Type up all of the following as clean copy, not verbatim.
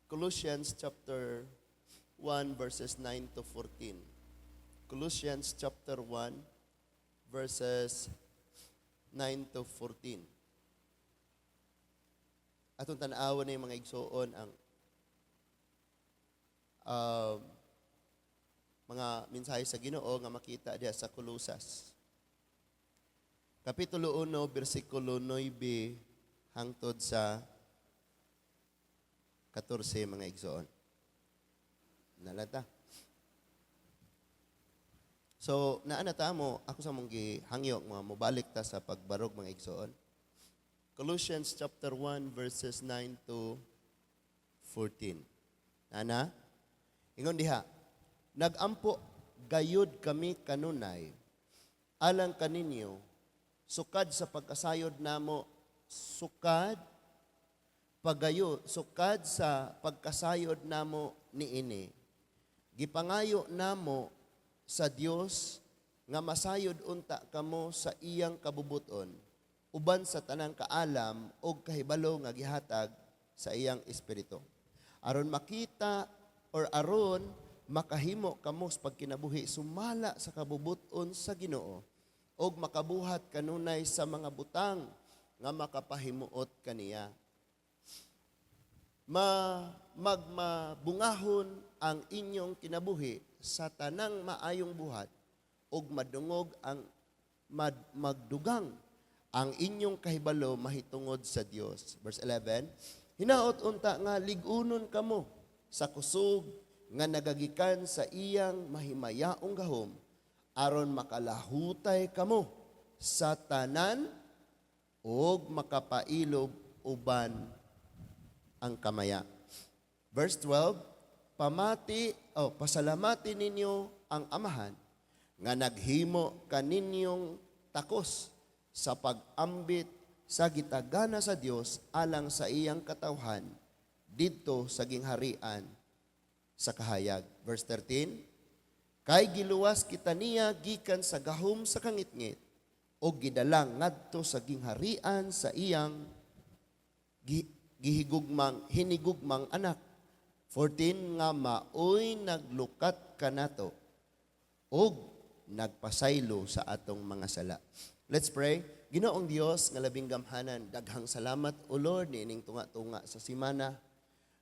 Colossians chapter 1 verses 9 to 14. Colossians chapter 1 verses 9 to 14. Atong tan-awon ni, mga igsuon, ang mga mensahe sa Ginoo nga makita diha sa Colosas. Kapitulo 1, bersikulo 9 hangtod sa 14, mga igsoon. Nalata. So, naa na ta mo, ako sa mong gihangyo mga mobalik ta sa pagbarog, mga igsoon. Colossians chapter 1 verses 9 to 14. Nana? Ingon diha, "Nagampo gayud kami kanunay alang kaninyo sukad sa pagkasayod namo sukad pagayo sukad sa pagkasayod namo niini. Gipangayo namo sa Dios nga masayod unta kamo sa iyang kabubuton uban sa tanang kaalam og kahibalo nga gihatag sa iyang Espiritu, aron makita or aron makahimo kamo sa pagkinabuhi sumala sa kabubuton sa Ginoo og makabuhat kanunay sa mga butang nga makapahimuot kaniya. Magmabungahon ang inyong kinabuhi sa tanang maayong buhat ug madungog ang magdugang ang inyong kahibalo mahitungod sa Dios." Verse 11, "Hinaot unta nga lig-unon kamo sa kusog nga nagagikan sa iyang mahimayaong gahom aron makalahutay kamo sa tanan ug makapailob uban ang kamaya." Verse 12, "Pamati oh, pasalamati ninyo ang Amahan nga naghimo kaninyong takos sa pag-ambit sa gitagana sa Dios alang sa iyang katawhan didto sa gingharian sa kahayag." Verse 13, "Kay giluwas kita niya gikan sa gahom sa kangitngit ug gidala ngadto sa gingharian sa iyang gihigugmang hinigugmang anak." 14, "Nga maoy naglukat kanato ug nagpasaylo sa atong mga sala." Let's pray. Ginoong Dios nga labing gamhanan, daghang salamat, O Lord, niining tunga-tunga sa simana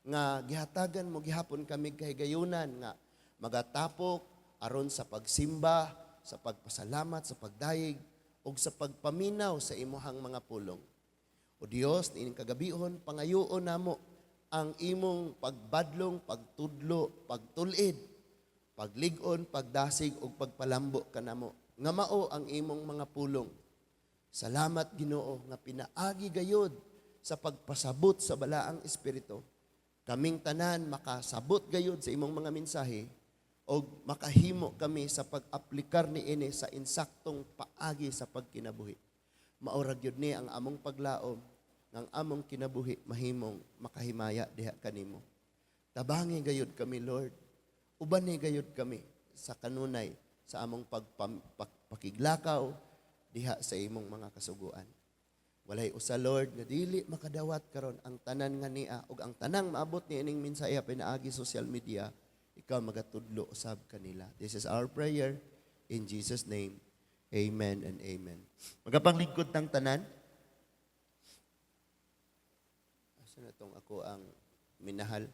nga gihatagan mo gihapon kami kahigayunan nga magatapok aron sa pagsimba, sa pagpasalamat, sa pagdayeg ug sa pagpaminaw sa imuhang mga pulong. O Dios, niining kagabihon, pangayoon namo ang imong pagbadlong, pagtudlo, pagtul-id, paglig-on, pagdasig ug pagpalambo kanamo nga mao ang imong mga pulong. Salamat, Ginoo, nga pinaagi gayod sa pagpasabot sa Balaang Espiritu. Kaming tanan makasabot gayod sa imong mga mensahe og makahimo kami sa pag-aplikar niini sa insaktong paagi sa pagkinabuhi. Mao ra gyud ni ang among paglaom nga ang among kinabuhi mahimong makahimaya diha kanimo. Tabangi gayud kami, Lord. Ubani gayud kami sa kanunay sa among pakiglakaw diha sa imong mga kasuguan. Walay usa, Lord, nga dili makadawat karon. Ang tanan nga nia ug ang tanang maabot ni ining mensahe pinaagi social media, ikaw magatudlo usab kanila. This is our prayer in Jesus' name. Amen and amen. Magapanglingkod tang tanan. Asa na tong ako ang minahal?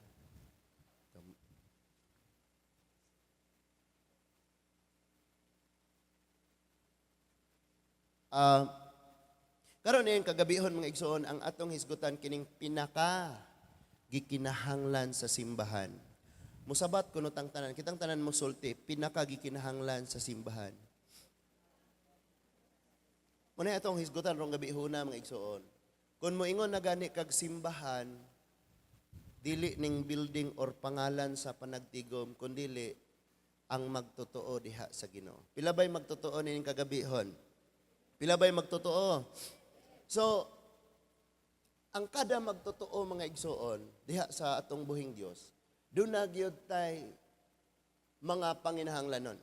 Karon ning kagabihon, mga igsoon, ang atong hisgutan kining pinaka gikinahanglan sa simbahan. Musabat kuno tang tanan, kitang tanan mo sulti, pinaka gikinahanglan sa simbahan. Muna atong hisgutan rong gabihona, mga igsoon. Kung moingon na gani kag simbahan, dili ning building or pangalan sa panagtigom, kundili ang magtotoo diha sa Ginoo. Pila ba'y magtotoo nining kagabihon? Pila ba'y magtotoo? So, ang kada magtotoo, mga igsoon, diha sa atong buhing Dios, duna gyud tay mga panginahanglanon.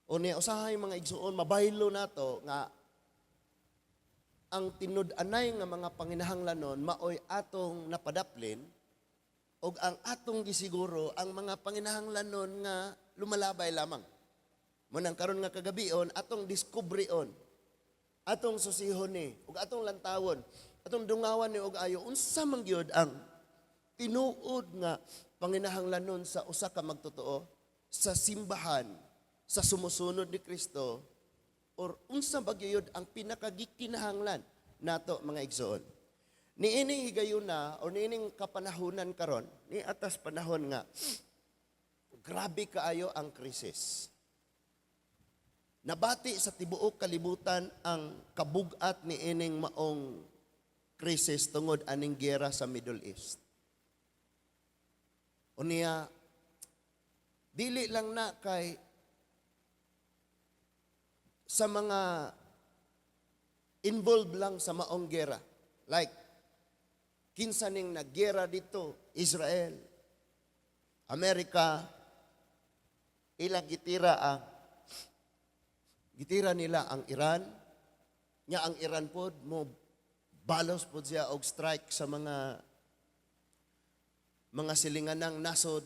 O niya usahay, mga igsoon, mabaylo nato nga ang tinud-anay nga mga panginahanglanon maoy atong napadaplin. Ug ang atong gisiguro ang mga panginahanglanon nga lumalabay lamang. Mao nang karon nga kagabion, atong diskubrion, atong susihon ni ug atong lantawon, atong dungawan ni og ayo unsa man gyud ang tinuod nga panginahanglanon sa usa ka magtotoo sa simbahan, sa sumusunod ni Kristo, or unsa ba gyud ang pinakagikinahanglan nato, mga igsoon. Niining higayuna o niining kapanahunan karon, ni atas panahon nga grabe kaayo ang krisis. Nabati sa tibuok kalibutan ang kabugat ni ining maong krisis tungod aning giyera sa Middle East. Unya, dili lang na kay sa mga involved lang sa maong gera. Like, kinsa ning naggera dito, Israel, Amerika, ilang gitira nila ang Iran, nya ang Iran pod mo balos pod siya og strike sa mga silinganang nasod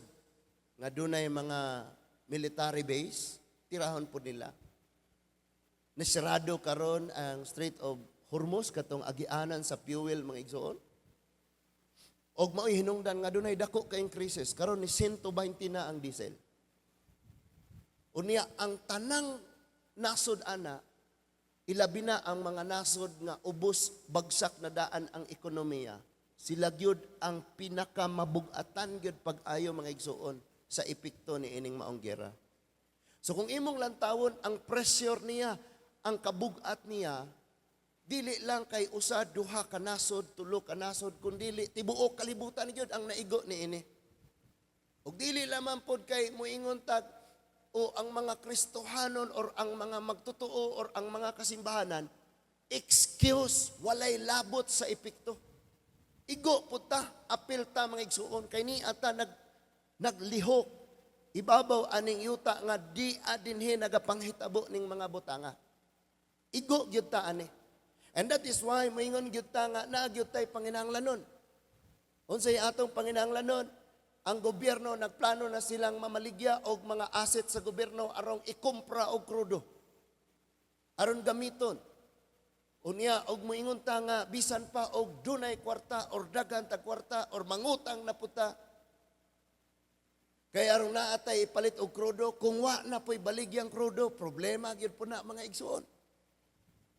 nga dunay mga military base, tirahon pod nila. Nasirado karon ang Strait of Hormuz, katong agianan sa fuel, mga igsoon. Og mao'y hinungdan nga dunay dako kayong krisis. Karon ni 120 na ang diesel. Unya ang tanang nasod ana, ilabi na ang mga nasod nga ubos bagsak na daan ang ekonomiya, sila gyud ang pinakamabugatan gyud pag-ayo, mga igsoon, sa epekto ni ining maong gera. So kung imong lantawon ang pressure niya, ang kabugat niya, dili lang kay usa, duha ka nasod, tulo ka nasod, kundili tibuok kalibutan gyud ang naigo niini. Ug dili lamang pod kay moingon tag o ang mga Kristohanon or ang mga magtotoo or ang mga kasimbahanan, excuse, walay labot sa epekto. Igo pud ta, apil ta, mga igsuon, kay ni ata naglihok ibabaw aning yuta nga di adinhi nagapanghitabo ning mga butanga. Igo gyud ta ani. And that is why moingon gyud ta nga naa gyud tay panginahanglanon. Unsay atong panginahanglanon? Ang gobyerno, nagplano na silang mamaligya og mga asset sa gobyerno aron ikumpra og krudo. Aron gamiton. Unya og moingon ta nga bisan pa og dunay kwarta or daghan ta kwarta or mangutang na puta kay aron naa tay ipalit og krudo, kung wa na po'y baligyang krudo, problema gyud po na, mga igsuon.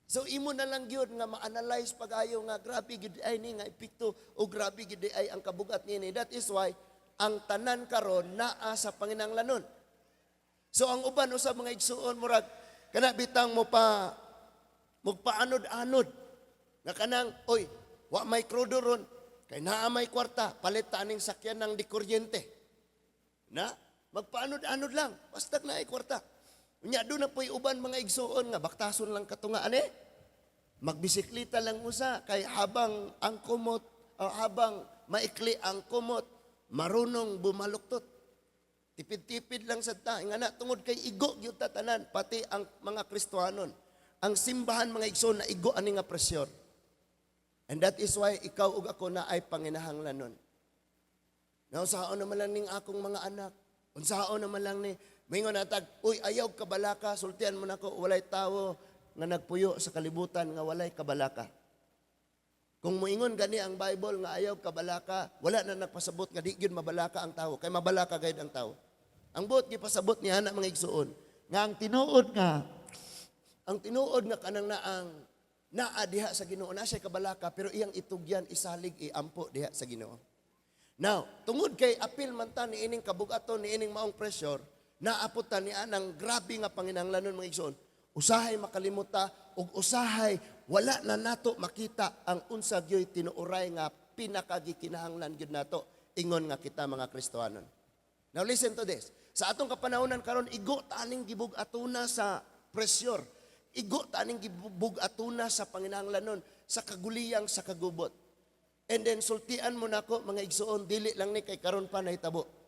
So imo na lang gyud nga ma-analyze pag-ayo nga grabe gyud ay ni nga epekto o grabe gyud ay ang kabugat niini. That is why ang tanan karon naa sa panginahanglanon. So ang uban usab, mga igsuon, murag kana bitang mo pa mugpaanod-anod nga kanang, "Oy, wa may krudo ron, kay naa may kwarta, palit ta aning sakyan ng di kuryente." Na magpaanod-anod lang basta naay kwarta. Unya doon na po'y uban, mga igsuon, nga baktason lang katunga ane. Magbisikleta lang usa kay habang ang kumot o habang maikli ang kumot, marunong bumaluktot. Tipid-tipid lang sa ta. Nga na tungod kay igo gyud ta tanan, pati ang mga Kristohanon. Ang simbahan, mga igsoon, na igo ani nga presyon. And that is why ikaw ug ako na ay panginahanglanon. Naunsaon naman lang ning akong mga anak. Unsaon naman lang ni Mingon natag, "Uy, ayaw kabalaka, sultian mo nako," walay tawo nga nagpuyo sa kalibutan nga walay kabalaka. Kung moingon gani ang Bible nga ayaw kabalaka, wala na nagpasabot nga di gyud mabalaka ang tawo, kay mabalaka gayud ang tawo. Ang buot gipasabot niya na, mga igsuon, nga ang tinuod nga kanang naang naa diha sa Ginoo na siya kabalaka, pero iyang itugyan, isalig, iampo diha sa Ginoo. Now, tungod kay apil man ta ni ining kabugaton ni ining maong pressure, naapot ta ni anang grabe nga panginahanglanon, mga igsoon. Usahay makalimot ta ug usahay wala na nato makita ang unsa gyoy tinuoray nga pinakagikinahanglan gyud nato ingon nga kita mga Kristohanon. Now listen to this. Sa atong kapanahonan karon, igo ta aning gibug-atuna sa pressure. Igo ta aning gibug-atuna sa panginahanglanon, sa kaguliyang, sa kagubot. And then sultian mo nako, mga igsuon, dili lang ni kay karon pa nahitabo.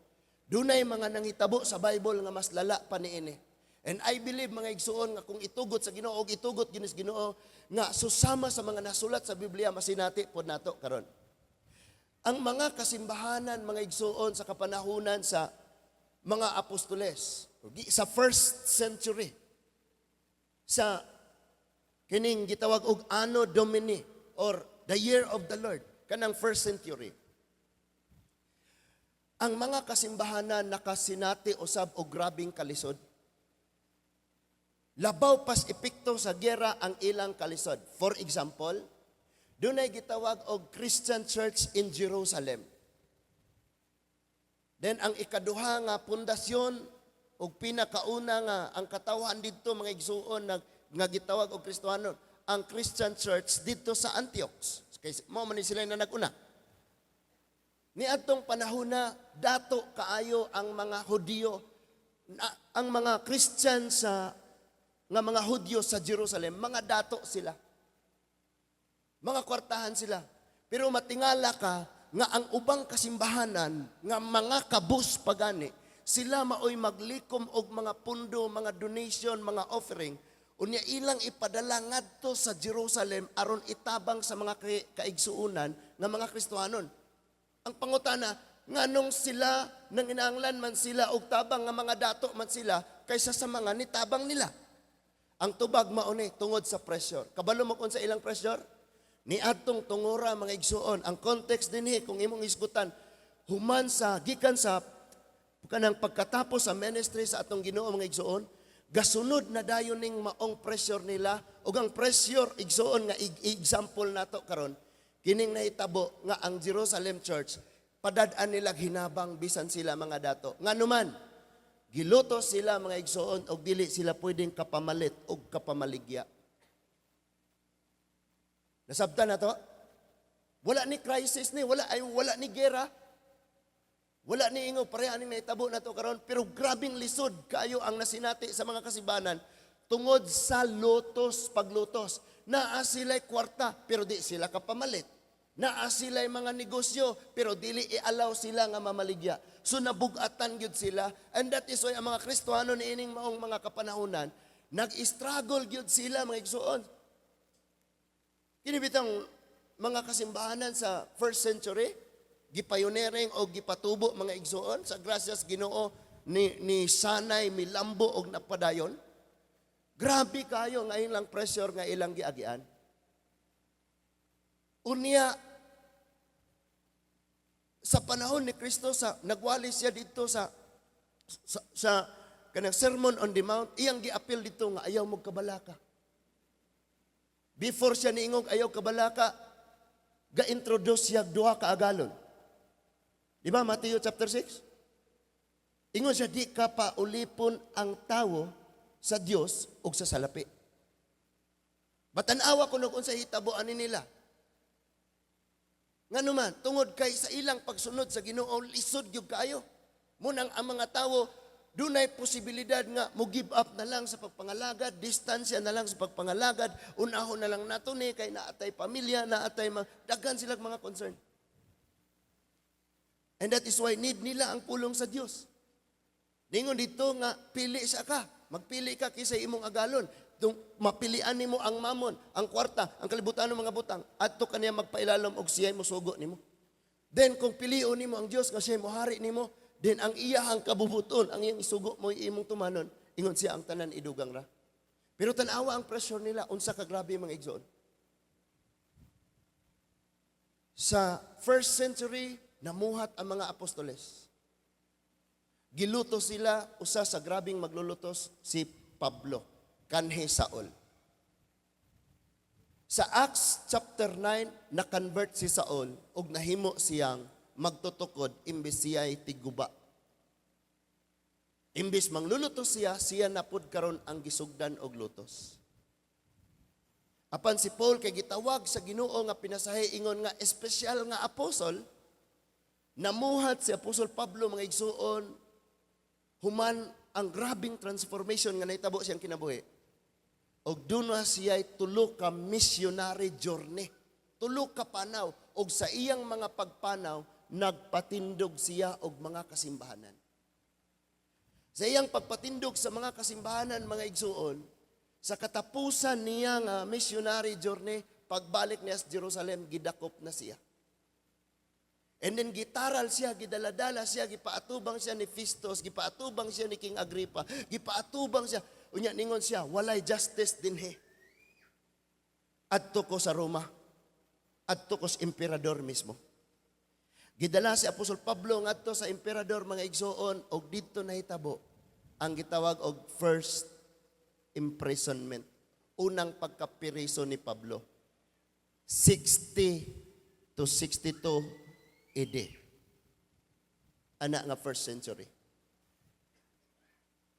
Dunay mga nanghitabo sa Bible nga mas lala pa niini. And I believe, mga igsuon, nga kung itugot sa Ginoo og itugot ginis Ginoo nga susama sa mga nasulat sa Biblia, masinati pod nato karon. Ang mga kasimbahanan, mga igsuon, sa kapanahunan sa mga apostoles, sa first century, sa kining gitawag og Anno Domini or the year of the Lord, kanang first century. Ang mga kasimbahanan nakasinati usab og grabing kalisod. Labaw pas epekto sa gera ang ilang kalisod. For example, dunay gitawag og Christian Church in Jerusalem. Then ang ikaduha nga pundasyon og pinakauna nga ang katawhan didto, mga igsuon, nga gitawag og Kristohanon, ang Christian Church didto sa Antioch. Kay mao man ni sila na naguna. Ni atong panahon na dato kaayo ang mga Hudiyo na, ang mga Christian sa nga mga Hudyo sa Jerusalem, mga dato sila. Mga kwartahan sila. Pero matingala ka nga ang ubang kasimbahanan nga mga kabus pagani, sila maoy maglikom og mga pundo, mga donation, mga offering. Unya ilang ipadala ngadto sa Jerusalem aron itabang sa mga kaigsuonan nga mga Kristohanon. Ang pangutana, nganong sila nanginahanglan man sila og tabang nga mga dato man sila kaysa sa mga nitabang nila? Ang tubag mao ni tungod sa pressure. Kabalo mo kung sa ilang pressure? Ni adtong tungora, mga igsuon, ang context dinhi kung imong isgutan, human sa gikan sa kanang pagkatapos sa ministry sa atong Ginoo, mga igsuon, gasunod na dayon ning maong pressure nila. Ug ang pressure, igsuon, nga example nato karon, kining nahitabo nga ang Jerusalem Church padad-an nila hinabang bisan sila mga dato. Ngano man gilutos sila, mga igsuon, og dili sila pwedeng kapamalit og kapamaligya. Nasabtan na to? Wala ni crisis ni, wala ay wala ni gera. Wala ni ingo pareha ning nahitabo na to karon, pero grabing lisod kayo ang nasinati sa mga kasimbahanan tungod sa lutos, paglutos. Naa sila'y kwarta pero di sila kapamalit. Naa sila'y mga negosyo pero dili i-allow sila nga mamaligya. So nabugatan gyud sila, and that is why ang mga Kristohano niining maong mga kapanahonan, nag-struggle gyud sila, mga igsuon. Kini bitang mga kasimbahanan sa first century, gipioneering o gipatubo, mga igsuon, sa grasyas Ginoo ni sanay milambo og napadayon. Grabe kayo nga ilang pressure nga ilang giagian. Unya sa panahon ni Kristo, sa nagwali siya dito sa kanang Sermon on the Mount, iyang giapil dito nga ayaw mo kabalaka. Before siya niingog ayaw kabalaka, ga-introduce siya duha ka agalon. Di ba Matthew chapter 6? Ingon siya, di ka pa ulipon ang tawo sa Dios ug sa salapi. Batan-awa kuno kung sa hitabo ani nila. Ngano man, tungod kay sa ilang pagsunod sa Ginoo lisod gyud kaayo. Munang ang mga tawo dunay posibilidad nga mo give up na lang sa pagpangalagad, distansya na lang sa pagpangalagad, unahon na lang nato ni kay naatay pamilya, naatay mga daghan silang mga concern. And that is why need nila ang pulong sa Dios. Ningon dito nga pili sa ka, magpili ka kaysa imong agalon. Tung mapilian nimo ang mamon, ang kwarta, ang kalibutan ng mga butang, adto kaniya magpailalom og siya'y mosugo nimo. Then kung pilion nimo ang Dios nga siya mohari nimo, then ang iyahang kabubuton, ang iyang isugo mo imong tumanon, ingon siya ang tanan idugang ra. Pero tan-awa ang pressure nila, unsa ka grabe, mga igsoon. Sa first century, namuhat ang mga apostoles. Giluto sila, usa sa grabing maglulutos, si Pablo, kanhi Saul. Sa Acts chapter 9, na-convert si Saul ug nahimo siyang magtutukod imbes siya'y tiguba. Imbes manglulutos siya, siya napud karon ang gisugdan og lutos. Apan si Paul kay gitawag sa Ginoo nga pinasahi ingon nga espesyal nga apostol, namuhat si Apostol Pablo, mga igsuon, human ang grabing transformation nga nahitabo siyang kinabuhi. Og duna siya tulo ka missionary journey. Tulo ka panaw, og sa iyang mga pagpanaw nagpatindog siya og mga kasimbahanan. Sa iyang pagpatindog sa mga kasimbahanan, mga igsuon, sa katapusan niya nga missionary journey, pagbalik niya sa Jerusalem, gidakop na siya. And then gitaral siya, gidaladala siya, gipaatubang siya ni Festus, gipaatubang siya ni King Agrippa, gipaatubang siya. Unya ningon siya, "Walay justice dinhi. Adto ko sa Roma. Adto ko sa emperador mismo." Gidala si Apostol Pablo ngadto sa emperador, mga igsoon, og didto nahitabo ang gitawag og first imprisonment. Unang pagkapiriso ni Pablo. 60 to 62 AD. Ana nga first century.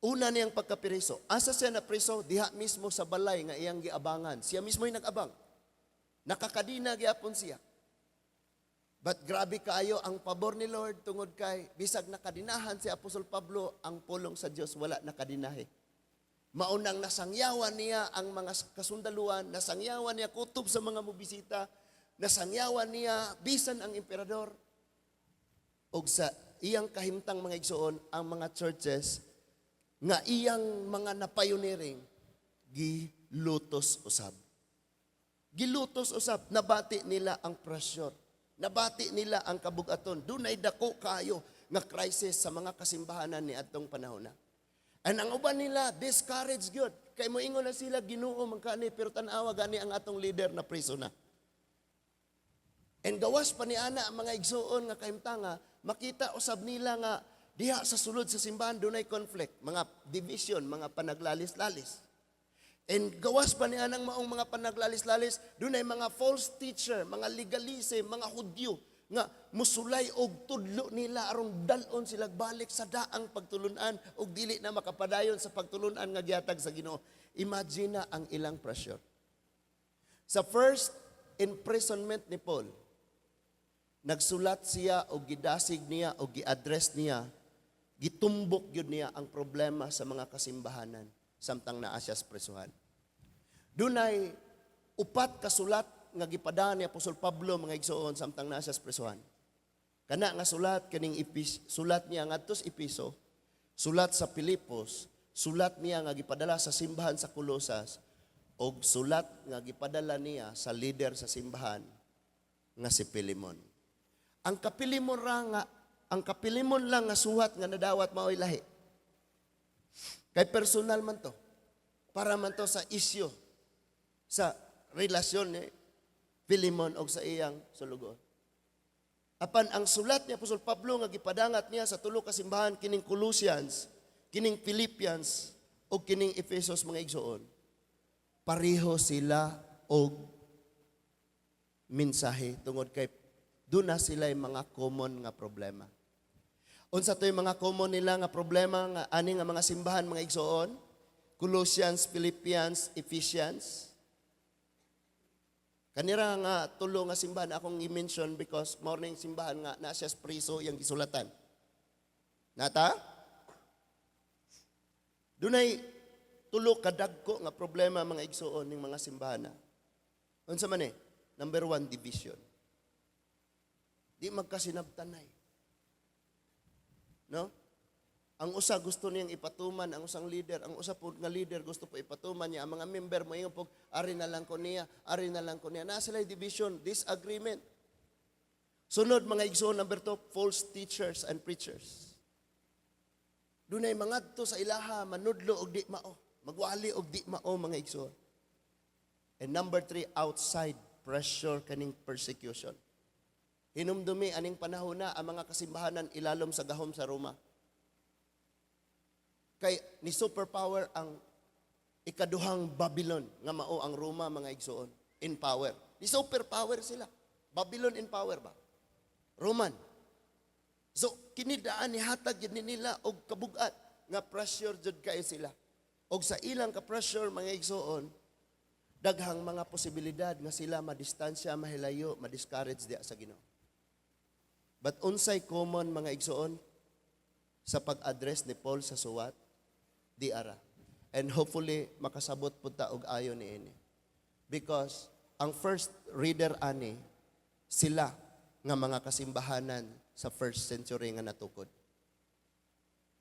Una niyang pagkapiriso. Asa siya na priso? Diha mismo sa balay nga iyang giabangan. Siya mismo yung nag-abang. Nakakadina gyapon siya. But grabe kaayo ang pabor ni Lord tungod kay bisag nakadinahan si Apostol Pablo, ang pulong sa Dios wala nakadinahi. Maunang nasangyawan niya ang mga kasundaluan, nasangyawan niya kutob sa mga mobisita, nasangyawan niya bisan ang emperador. Og sa iyang kahimtang, mga igsoon, ang mga churches nga iyang mga na-pioneering gilutos usab. Gilutos usab, nabati nila ang pressure. Nabati nila ang kabugaton. Dunay dako kayo nga crisis sa mga kasimbahanan ni atong panahon na. And ang uban nila, discouraged gyud. Kay moingon na sila, "Ginoo man kani, pero tan-awa gani ang atong leader na priso na." And gawas pa ni ana ang mga igsuon nga kahimtanga, makita usab nila nga diha sa sulod sa simbahan dunay conflict, mga division, mga panaglalis-lalis. And gawas pa ni anang maong mga panaglalis-lalis, dunay mga false teacher, mga legalism, mga Hudyo nga musulay og tudlo nila aron dal-on sila balik sa daang pagtulunan og dili na makapadayon sa pagtulunan nga gihatag sa Ginoo. Imagine na ang ilang pressure. Sa first imprisonment ni Paul, nagsulat siya o gidasig niya o gi-address niya, gitumbok gyud niya ang problema sa mga kasimbahanan samtang naa siya sa presuhan. Dunay upat ka sulat nga gipadaan ni Apostol Pablo, mga igsoon, samtang naa siya sa presuhan. Kana nga sulat kaning sulat niya ngadto sa Epeso, sulat sa Filipos, sulat niya nga gipadala sa simbahan sa Colosas, og sulat nga gipadala niya sa leader sa simbahan nga si Pilimon. Ang kapilimon lang nga suwat nga nadawat mao'y lahi. Kay personal man to. Para man to sa isyu sa relasyon ni Filimon og sa iyang sulugoon. Apan ang sulat ni Apostol Pablo nga gipadangat niya sa tulo ka simbahan kining Colossians, kining Philippians ug kining Ephesus, mga igsoon, pareho sila og mensahe tungod kay duna sila mga common nga problema. Unsa to'y mga common nila nga problema nga ani nga mga simbahan, mga igsoon? Colossians, Philippians, Ephesians. Kanira nga tulo nga simbahan akong i-mention because morning simbahan nga na siya sa priso yang gisulatan. Nata? Dunay tulo kadagko nga problema, mga igsoon, ning mga simbahan na. Unsa man eh? Number one, division. Di magkasinabtanay. No? Ang usa gusto niyang ipatuman ang usang leader, ang usa po nga leader gusto po ipatuman niya ang mga member mo po, "Ari na lang ko niya, ari na lang ko niya." Na sila division, disagreement. Sunod, mga igsoon, number two, false teachers and preachers. Dunay mangadto sa ilaha, manudlo og di mao, magwali og di mao, mga igsoon. And number three, outside pressure kaning persecution. Hinumdumi aning panahon na ang mga kasimbahanan ilalom sa gahom sa Roma. Kay ni superpower ang ikaduhang Babylon nga mao ang Roma, mga igsoon, in power. Ni superpower sila. Babylon in power ba? Roman. So kini daan ni hatag gyud ni nila og kabugat nga pressure jud kayo sila. Og sa ilang ka pressure, mga igsoon, daghang mga posibilidad nga sila madistansya, mahilayo, ma-discourage diya sa Ginoo. But unsay common, mga igsoon, sa pag-address ni Paul sa suwat? Di ara. And hopefully makasabot pud ta og ayo niini. Because ang first reader ani sila nga mga kasimbahanan sa first century nga natukod.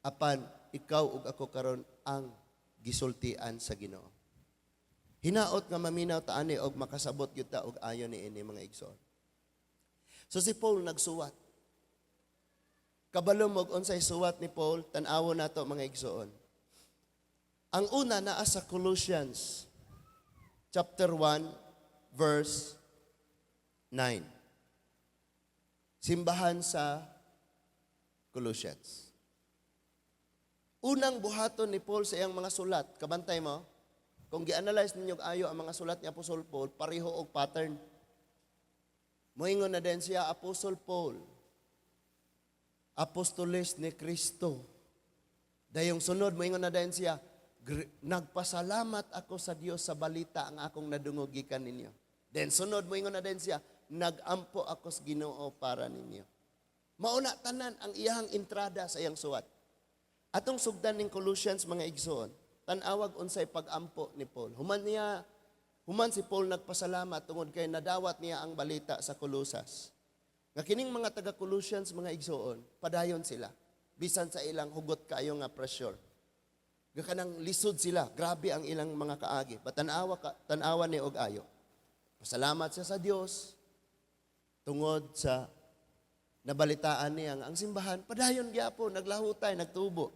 Apan ikaw ug ako karon ang gisultian sa Ginoo. Hinaot nga maminaw ta ani og makasabot gyud ta og ayo niini, mga igsoon. So si Paul nagsuwat. Kabalo mo unsay suwat ni Paul, tan-awon nato, mga igsoon. Ang una naa sa Colossians chapter 1 verse 9. Simbahan sa Colossians. Unang buhaton ni Paul sa iyang mga sulat, kabantay mo, kung gi-analyze ninyo ayo ang mga sulat ni Apostol Paul, pareho og pattern. Moingon na din siya, Apostol Paul, apostoles ni Kristo. Dayong sunod, moingon na din siya, "Nagpasalamat ako sa Dios sa balita ang akong nadungog gikan ninyo." Then sunod, moingon na din siya, "Nagampo ako sa Ginoo para ninyo." Mauna tanan ang iyahang entrada sa iyang suwat. Atong sugdan ning Colossians, mga igsoon. Tan-awag unsay pag-ampo ni Paul. Human si Paul nagpasalamat tungod kay nadawat niya ang balita sa Colosas. Nga kining mga taga Colossians, mga igsoon, padayon sila bisan sa ilang hugot kaayo nga pressure. Ga kanang lisod sila, grabe ang ilang mga kaagi. But tan-awa ka, tan-awa ni og ayo. Pasalamat siya sa Dios tungod sa nabalitaan niya nga ang simbahan padayon gyapon, naglahutay, nagtubo.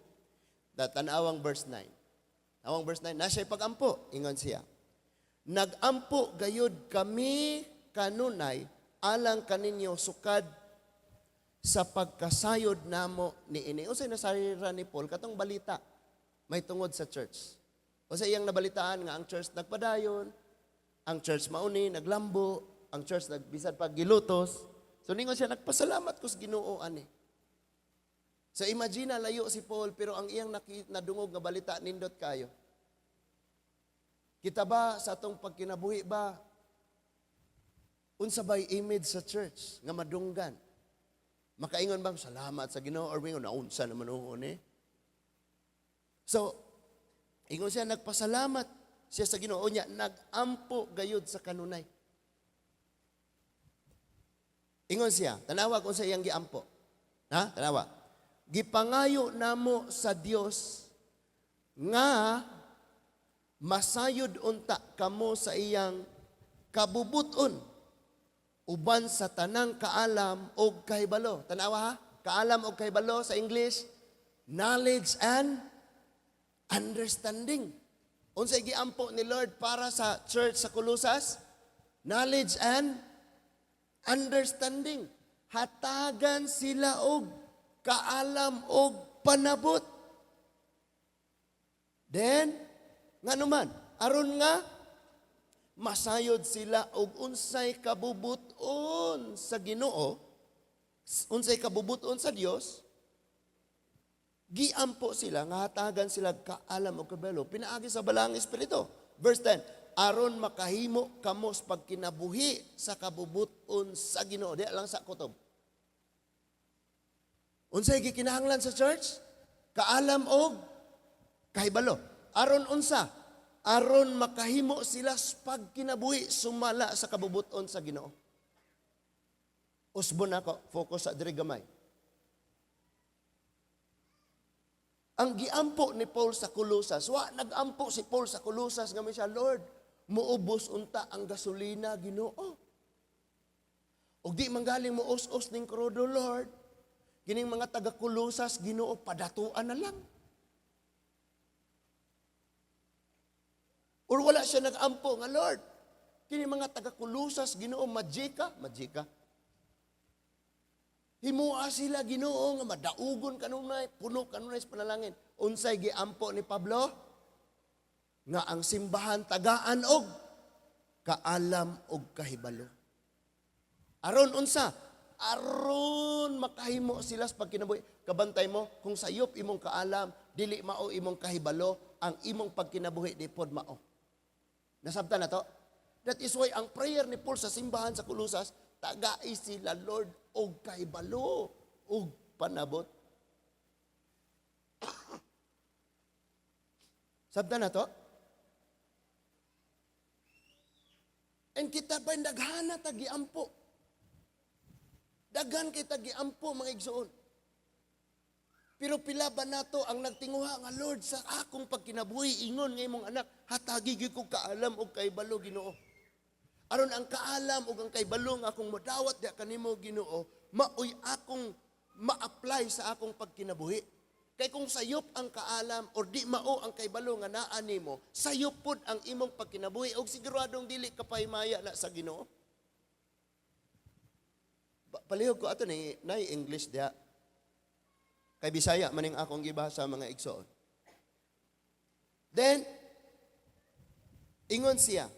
Da tan-awang verse 9. Awang verse 9, na siya'y pagampo, ingon siya. "Nagampo gayud kami kanunay alang kaninyo sukad sa pagkasayod namo niini." Unsay nasayran ni Paul? Katong balita may tungod sa church. O sa iyang nabalitaan nga ang church nagpadayon, ang church mauni naglambo, ang church nagbisan pag gilutos. So ningon siya, "Nagpasalamat ko sa Ginoo ani." So imagine na layo si Paul, pero ang iyang nadungog nga balita nindot kayo. Kita ba sa atong pagkinabuhi ba, unsa ba'y image sa church nga madunggan? Makaingon ba, "Salamat sa Ginoo," or mingon, "Naunsa naman oo ni?" So, ingon siya, nagpasalamat siya sa Ginoo niya, nagampo gayud sa kanunay. Ingon siya, tanawa kung sa iyang giampo. Ha? Tanawa. "Gipangayo namo sa Dios nga masayod unta kamo sa iyang kabubuton uban sa tanang kaalam og kahibalo." Tanawa ha? Kaalam og kahibalo, sa English, knowledge and understanding. Unsay giampo ni Lord para sa church sa Colosas? Knowledge and understanding. Hatagan sila og kaalam og panabot. Then, ngano man, aron nga masayod sila og unsay kabubuton sa Ginoo, unsay kabubuton sa Dios, giampo sila nga hatagan sila kaalam og kabalo pinaagi sa Balaang Espiritu. Verse 10, "Aron makahimo kamo sa pagkinabuhi sa kabubuton sa Ginoo." Di lang sa kutob. Unsay gikinahanglan sa church? Kaalam og kahibalo. Aron unsa? Aron makahimo sila sa pagkinabuhi sumala sa kabubuton sa Ginoo. Usbon ako, focus sa diri gamay. Ang giampo ni Paul sa Colosas, wa nagampo si Paul sa Colosas nga siya, "Lord, muubos unta ang gasolina, Ginoo. Og di manggaling mo us-us ning krudo, Lord. Kining mga taga Colosas, Ginoo, padatuan na lang." Or wala siya nagampo nga, "Lord, kini mga taga Colosas, Ginoo, majika, majika. Himua sila, Ginoo, nga madaugon kanunay, puno kanunay sa panalangin." Unsay giampo ni Pablo? Nga ang simbahan tagaan og kaalam og kahibalo. Aron unsa? Aron makahimo sila sa pagkinabuhi. Kabantay mo, kung sayop imong kaalam, dili mao imong kahibalo, ang imong pagkinabuhi di pod mao. Nasabtan na to? That is why ang prayer ni Paul sa simbahan sa Colosas, tagai sila, Lord, og kahibalo og panabot. Sabtan na to? And kita ba'y naghana ta giampo? Daghan kita giampo, mga igsoon. Pero pila ba nato ang nagtinguha nga, "Lord, sa akong pagkinabuhi, ingon nga imong anak, hatagi gyud ko kaalam og kahibalo, Ginoo. Aron ang kaalam ug ang kahibalo nga akong modawat diha kanimo, Ginoo, maoy akong ma-apply sa akong pagkinabuhi. Kay kung sayop ang kaalam or di mao ang kaybalo nga naa nimo, sayop pud ang imong pagkinabuhi og siguradong dili ka pahimaya na sa Ginoo. Palihog ko ato ni nay English diha. Kay Bisaya maning akong gibasa, mga igsoon. Then ingon siya,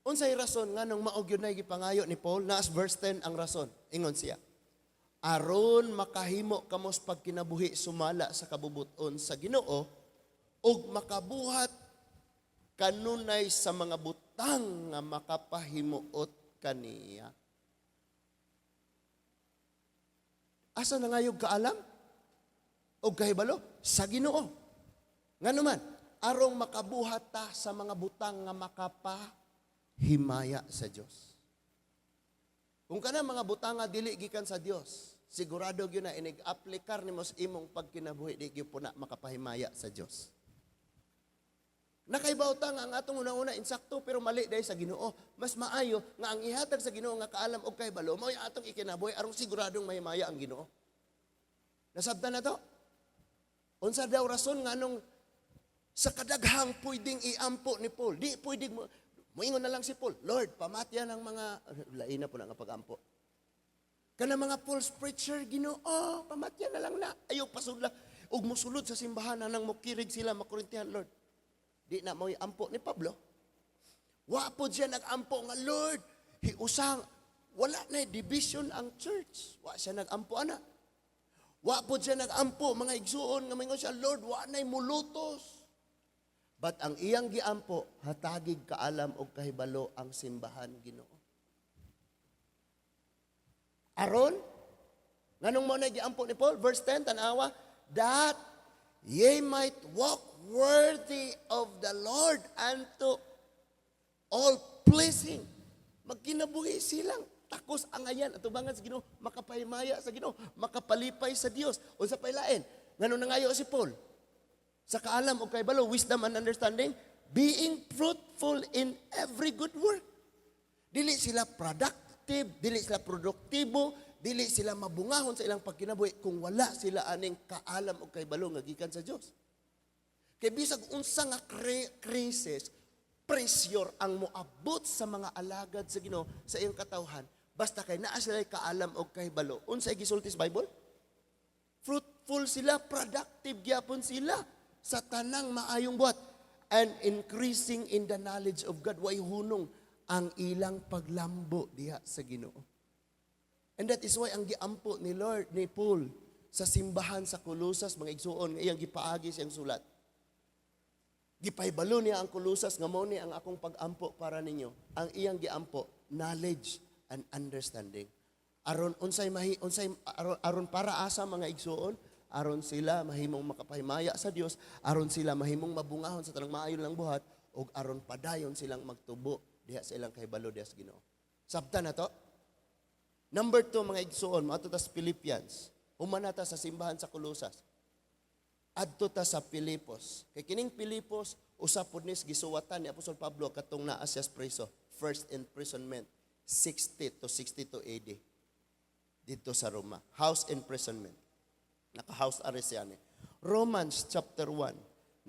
unsay rason nganong mao gyud nay gipangayo ni Paul? Naas verse 10 ang rason. Ingon siya, aron makahimo kamos pagkinabuhi sumala sa kabubuton sa Ginoo ug makabuhat kanunay sa mga butang nga makapahimuot kaniya. Asa nangayog kaalam? Og kahibalo? Sa Ginoo. Ngano man, arong makabuhat ta sa mga butang nga makapahimaya sa Dios. Kung kana mga butang nga dili gikan sa Dios, sigurado gyud na inig-aplikar nimo sa imong pagkinabuhi, di gyud po na makapahimaya sa Dios. Nakaibaw ta nga ang atong una-una insakto pero mali dahil sa Ginoo. Mas maayo nga ang ihatag sa Ginoo nga kaalam og kahibalo mao atong ikinabuhi aron siguradong mahimaya ang Ginoo. Nasabtan na to? Unsa daw rason nga nung sa kadaghang pwedeng iampo ni Paul? Di pwedeng mo moingon na lang si Paul, "Lord, pamatya ng mga lain na po na nga pagampo. Kana mga false preacher, Ginoo, pamatya na lang na. Ayaw pasudla." Ug musulod sa simbahan na nang mukirig sila, makurintihan, Lord. Di na mo'y ampo ni Pablo. Wa po siya nag-ampo nga, "Lord, hiusang, wala na division ang church." Wa siya nag-ampo ana. Wa po siya nag-ampo, mga igsuon, nga mingon siya, "Lord, wa na'y mulutos." But ang iyang giampo, hatagig kaalam og kahibalo ang simbahan, Ginoo. Aron, nganong mo na giampo ni Paul? Verse 10, tanawa, that ye might walk worthy of the Lord unto all pleasing. Magkinabuhi silang takos angayan atubangan sa Ginoo, makapahimaya sa Ginoo, makapalipay sa Dios. Unsa pay lain? Ngano nangayo si Paul? Sa kaalam o kahibalo, wisdom and understanding, being fruitful in every good work. Dili sila productive, dili sila produktibo, dili sila mabungahon sa ilang pagkinabuhi kung wala sila aning kaalam o kahibalo nga gikan sa Dios. Kay bisag unsa nga crisis, pressure ang moabot sa mga alagad sa Ginoo sa iyang katawhan, basta kay naa sila kaalam og kahibalo. Unsay gisulti sa Bible? Fruitful sila, productive gyapon sila sa tanang maayong buhat and increasing in the knowledge of God. Way hunong ang ilang paglambo diha sa Ginoo. And that is why ang giampo ni Lord, ni Paul, sa simbahan sa Colosas, mga igsuon, nga iyang gipaagi siyang sulat. Gipahibalo niya ang Colosas nga mao ni ang akong pag-ampo para ninyo. Ang iyang giampo, knowledge and understanding. Aron unsay mahi unsay aron, aron para asa, mga igsuon, aron sila mahimong makapahimaya sa Dios, aron sila mahimong mabungahon sa tanang maayo lang buhat ug aron padayon silang magtubo diha sa ilang kahibalo diha sa Ginoo. Sabta na to? Number 2, mga igsuon, moadto ta sa Philippians. Human na ta sa simbahan sa Colosas. Adto ta sa Filipos. Kay kining Filipos, usa pud nis gisuwatan ni Apostol Pablo katong naa siya sa preso. First imprisonment, 60 to 62 AD. Dito sa Roma. House imprisonment. Naka-house arrest siya ni. Romans chapter 1,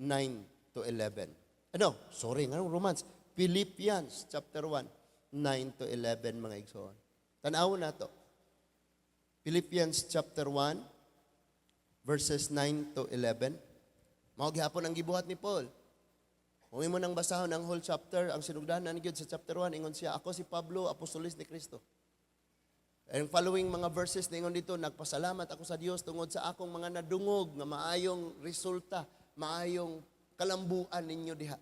9 to 11. Ano? Sorry, nganong Romans? Philippians chapter 1, 9 to 11, mga igsoon. Tan-awon na to. Philippians chapter 1, verses 9 to 11. Mao gihapon ang gibuhat ni Paul. Kung imo nang basahon ang whole chapter, ang sinugdanan gyud sa chapter 1, ingon siya, "Ako si Pablo, apostolis ni Kristo." Ang following mga verses ningon dito, "Nagpasalamat ako sa Dios tungod sa akong mga nadungog nga maayong resulta, maayong kalambuan ninyo diha."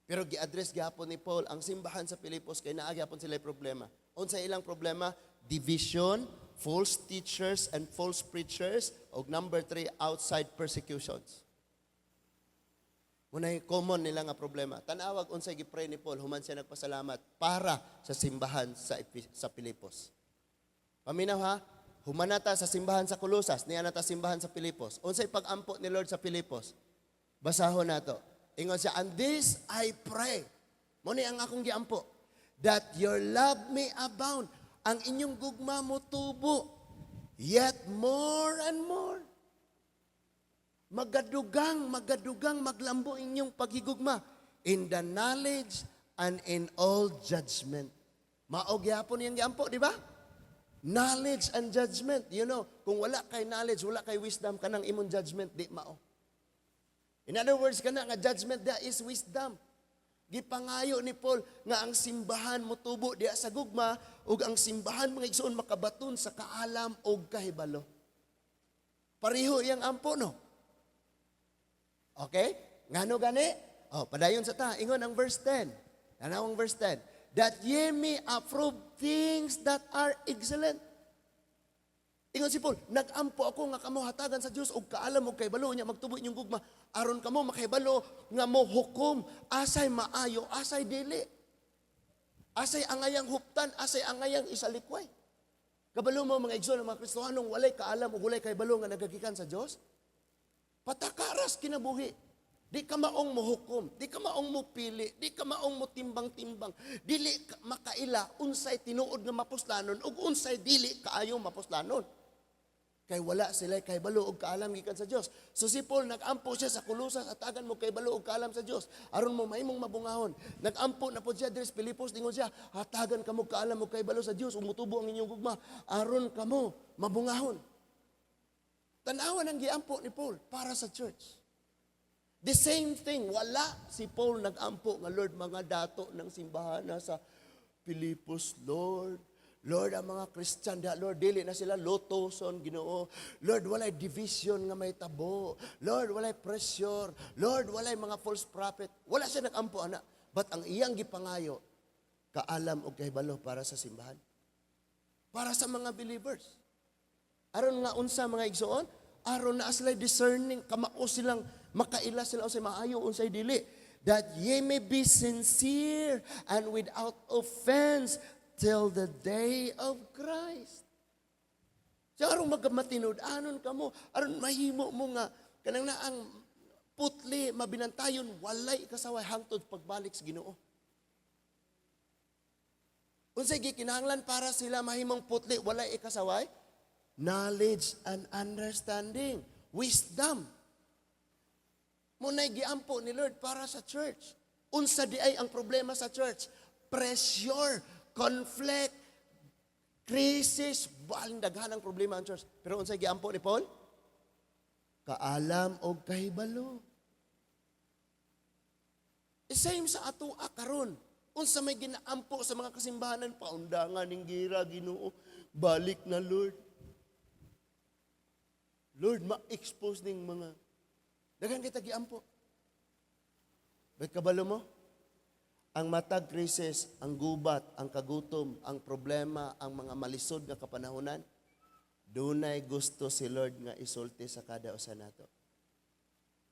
Pero gi-address gihapon ni Paul ang simbahan sa Filipos kay naa gihapon sila problema. Unsa ilang problema? Division, false teachers and false preachers, og number 3, outside persecutions. Munay common nila nga problema. Tanawag unsay gi-pray ni Paul human siya nagpasalamat para sa simbahan sa Filipos. Paminaw ha, human na ta sa simbahan sa Colosas, niya na ta simbahan sa Filipos. Unsay pag-ampo ni Lord sa Filipos? Basahon nato. Ingon siya, "And this I pray." Mo ni ang akong giampo. "That your love may abound." Ang inyong gugma mo tubo. Yet more and more. Magadugang, magadugang, maglambo inyong paghigugma in the knowledge and in all judgment. Mao gyapon iyang giampo, di ba? Knowledge and judgment. Kung wala kay knowledge, wala kay wisdom, kanang imong judgment, di mao. In other words, kana nga judgment there is wisdom. Gipangayo ni Paul nga ang simbahan motubo diha sa gugma ug ang simbahan, mga igsoon, makabaton sa kaalam ug kahibalo. Pareho iyang ampo, no? Okay? Ngano gani? Oh, padayon sa ta. Ingon ang verse 10. Tanaw ang verse 10. "That ye may approve things that are excellent." Ingon si Paul, "Nagampo ako nga kamo hatagan sa Dios og kaalam og kahibalo nya magtubo inyong gugma aron kamo makahibalo nga mo hukom asay maayo, asay dili. Asay angayang huptan, asay angayang isalikway." Kabalo mo, mga igsoon, ang mga Kristohanong walay kaalam ug walay kahibalo nga nagagikan sa Dios, patakaras kinabuhi. Di ka maong mohukom, di ka maong mopili, di ka maong motimbang-timbang. Dili ka makaila unsay tinuod nga mapuslanon ug unsay dili kaayo mapuslanon. Kay wala sila kahibalo og kaalam gikan sa Dios. So si Paul, nagampo siya sa Colosas, "Hatagan mo kahibalo og kaalam sa Dios aron mo mahimong mabungahon." Nagampo na pod siya diri sa Filipos, ningon siya, "Hatagan kamo kaalam og kahibalo sa Dios ug motubo ang inyong gugma aron kamo mabungahon." Tanawan ang giampo ni Paul para sa church. The same thing, wala si Paul nagampo nga, "Lord, mga dato ng simbahan na sa Filipos, Lord. Lord, ang mga Christian, da, Lord, dili na sila lotoson, Ginoo. Lord, walay division nga may tabo. Lord, walay pressure. Lord, walay mga false prophet." Wala siya nagampo, ana. But ang iyang gipangayo, kaalam og kahibalo para sa simbahan. Para sa mga believers. Aron nga unsa, mga igsoon? Aron na sila discerning, kamao silang makaila sila unsay maayo, unsay dili. "That ye may be sincere and without offense till the day of Christ." So aron magmatinud-anon kamo, aron mahimo mo nga kanang naang putli mabinantayon, walay ikasaway hangtod pagbalik sa Ginoo. Unsay gikinahanglan para sila mahimong putli, walay ikasaway? Knowledge and understanding, wisdom. Muna'y giampo ni Lord para sa church. Unsa di ay ang problema sa church? Pressure, conflict, crisis, baling daghan ang problema ang church. Pero unsay giampo ni Paul? Kaalam og kahibalo. Same sa ato karon. Unsa may ginaampo sa mga kasimbahanan? "Paundangan ning gira, Ginoo. Balik na, Lord. Lord, ma-expose ning mga daghan kita giampo." But kabalo mo, ang matag krisis, ang gubat, ang kagutom, ang problema, ang mga malisod nga kapanahonan, dunay gusto si Lord nga isulti sa kada usa nato.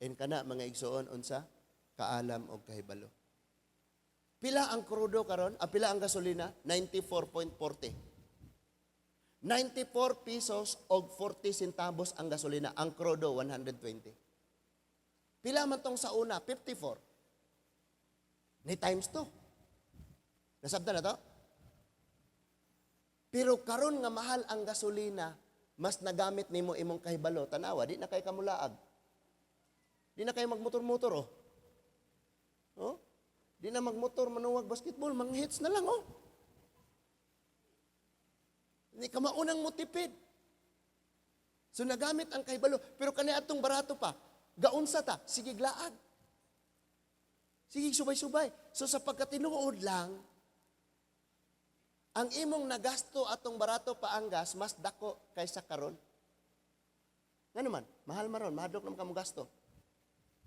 And kana, mga igsoon, unsa? Kaalam og kahibalo. Pila ang krudo karon? Ah, pila ang gasolina? 94.40. 94 pesos og 40 centavos ang gasolina. Ang krudo 120. Pila man tong sa una? 54. Ni times 2. Nasabtan na to? Pero karon nga mahal ang gasolina, mas nagamit nimo imong kahibalo. Tanawa, di na kay kamulaag. Di na kayo magmotor-motor, oh. Oh? Di na magmotor, manuwag basketball, manghits na lang, oh. Hindi ka maunang mutipid. So nagamit ang kahibalo. Pero kani atong barato pa, gaunsa ta, sige laag. Sige subay-subay. So sa pagkatinuod lang, ang imong nagasto atong barato pa ang gas, mas dako kaysa karon. Nga naman, mahal maron, mahadlok naman kamo gasto.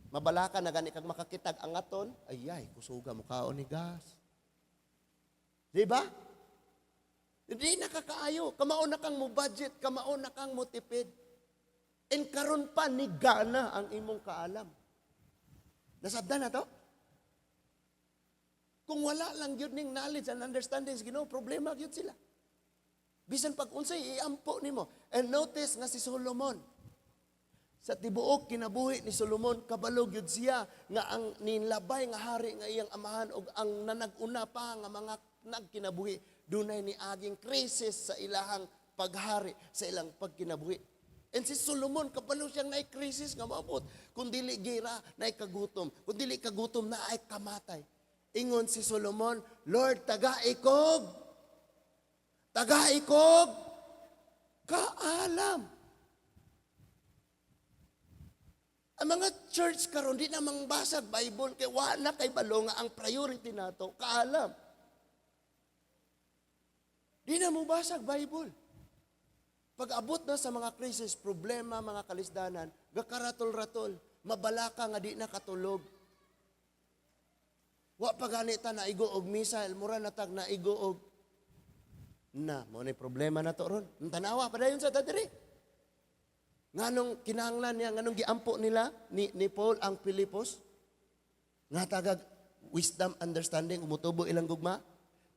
Mabalaka na gani kag makakitag ang aton, ay ay, kusuga mo kaon ni gas. Di ba? Hindi nakakaayo. Kamao na kang mo budget, kamao na kang mo tipid. And karon pa ni gana ang imong kaalam. Nasabdan na to? Kung wala lang gyud ning knowledge and understanding sa Ginoo, problema gyud sila. Bisan pag unsay iampo nimo. And notice nga si Solomon, sa tibuok kinabuhi ni Solomon, kabalo gyud siya nga ang nilabay nga hari nga iyang amahan og ang nanag-una pa nga mga nagkinabuhi, dunay ni aging krisis sa ilahang paghari sa ilang pagkinabuhi. And si Solomon, kabalo siyang naay krisis nga maabot. Kung dili gira, naay kagutom. Kung dili kagutom, naay kamatay. Ingon si Solomon, "Lord, tagai kog. Tagai kog kaalam." Ang mga church karon di na mangbasag Bible kay wa na kay balo nga ang priority nato kaalam. Di na mo basag Bible. Pag abot na sa mga krisis, problema, mga kalisdanan, gakaratol-ratol, mabalaka nga di na katulog. Wa pa gani ta naigo og missile, mura na tag naigo og na, mao ni problema na to ron. Ang tanawa padayon sa ta diri. Nganong kinahanglan niya, nganong giampo nila ni Paul ang Filipos? Nga tagag wisdom, understanding, umutubo ilang gugma,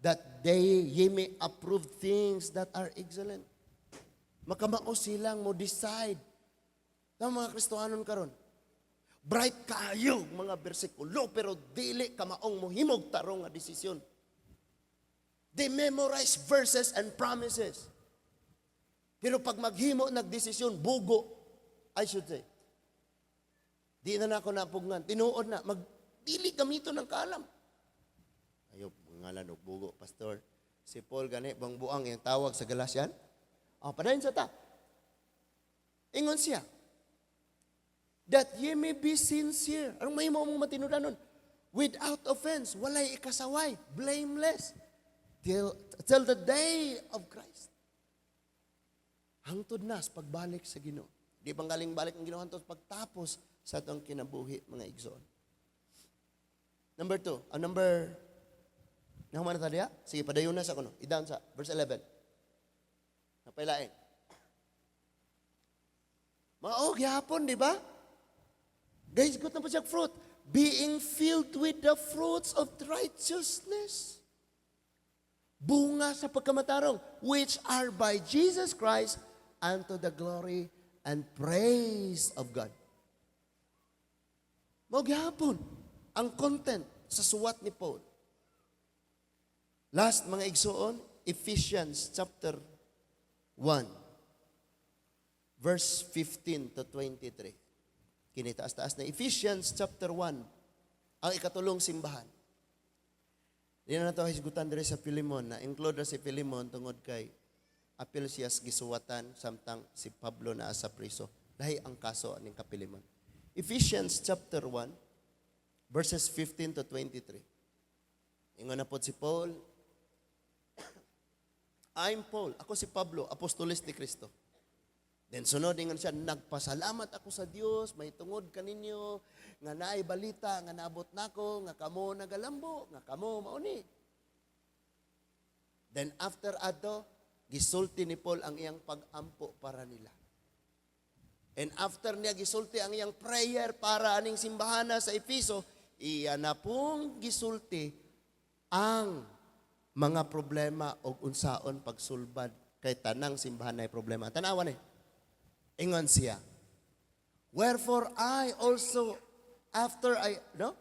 that they ye may approve things that are excellent. Makamao silang mo decide. Tama mga Kristohanon karon. Bright kayo mga bersikulo pero dili kamaong mohimog tarong nga desisyon. They memorize verses and promises. Pero pag maghimo nagdesisyon, bugo, I should say. Di na nako napugngan. Tinuod na, mag, dili gamito ng kaalam. Ayo, ngalan og bugo, pastor. Si Paul gani, bang buang yung tawag sa Galatian? Ah, padayon sa ta. Ingon siya, "That ye may be sincere." Anong mahimo mong matinudanon? "Without offense, walay ikasaway, blameless, till the day of Christ." Hangtod na sa pagbalik sa Ginoo. Di bang galing balik ang Ginoo hangtod pagtapos sa atong kinabuhi, mga igsoon. Number two, ang number, nahuman na ta diya? Sige, padayon na sa kuno. I-down sa verse 11. Napailain. Mao gyapon, di ba? Guys, good na pa siya fruit. "Being filled with the fruits of righteousness." Bunga sa pagkamatarong, "which are by Jesus Christ unto the glory and praise of God." Mao gyapon ang content sa suwat ni Paul. Last, mga igsoon, Ephesians chapter 1 verse 15 to 23. Kini taas-taas na Ephesians chapter 1, ang ikatulong simbahan. Di na nato hisgutan diri sa Filemon na include ra si Filemon tungod kay apil siya sa gisuwatan samtang si Pablo naa sa priso. Lahi ang kaso aning ka-Filemon. Ephesians chapter 1 verses 15 to 23. Ingon na pod si Paul, "I'm Paul, ako si Pablo, apostolis ni Kristo." Then sunod ingon siya, "Nagpasalamat ako sa Dios may tungod kaninyo nga naay balita nga naabot nako nga kamo nagalambo, nga kamo mauni." Then after ato, gisulti ni Paul ang iyang pag-ampo para nila. And after niya gisulti ang iyang prayer para aning simbahana sa Efeso, iya na pong gisulti ang mga problema og unsaon pagsulbad kay tanang simbahan ay problema. Tanawa ni. Ingon siya, "Wherefore I also after I," no?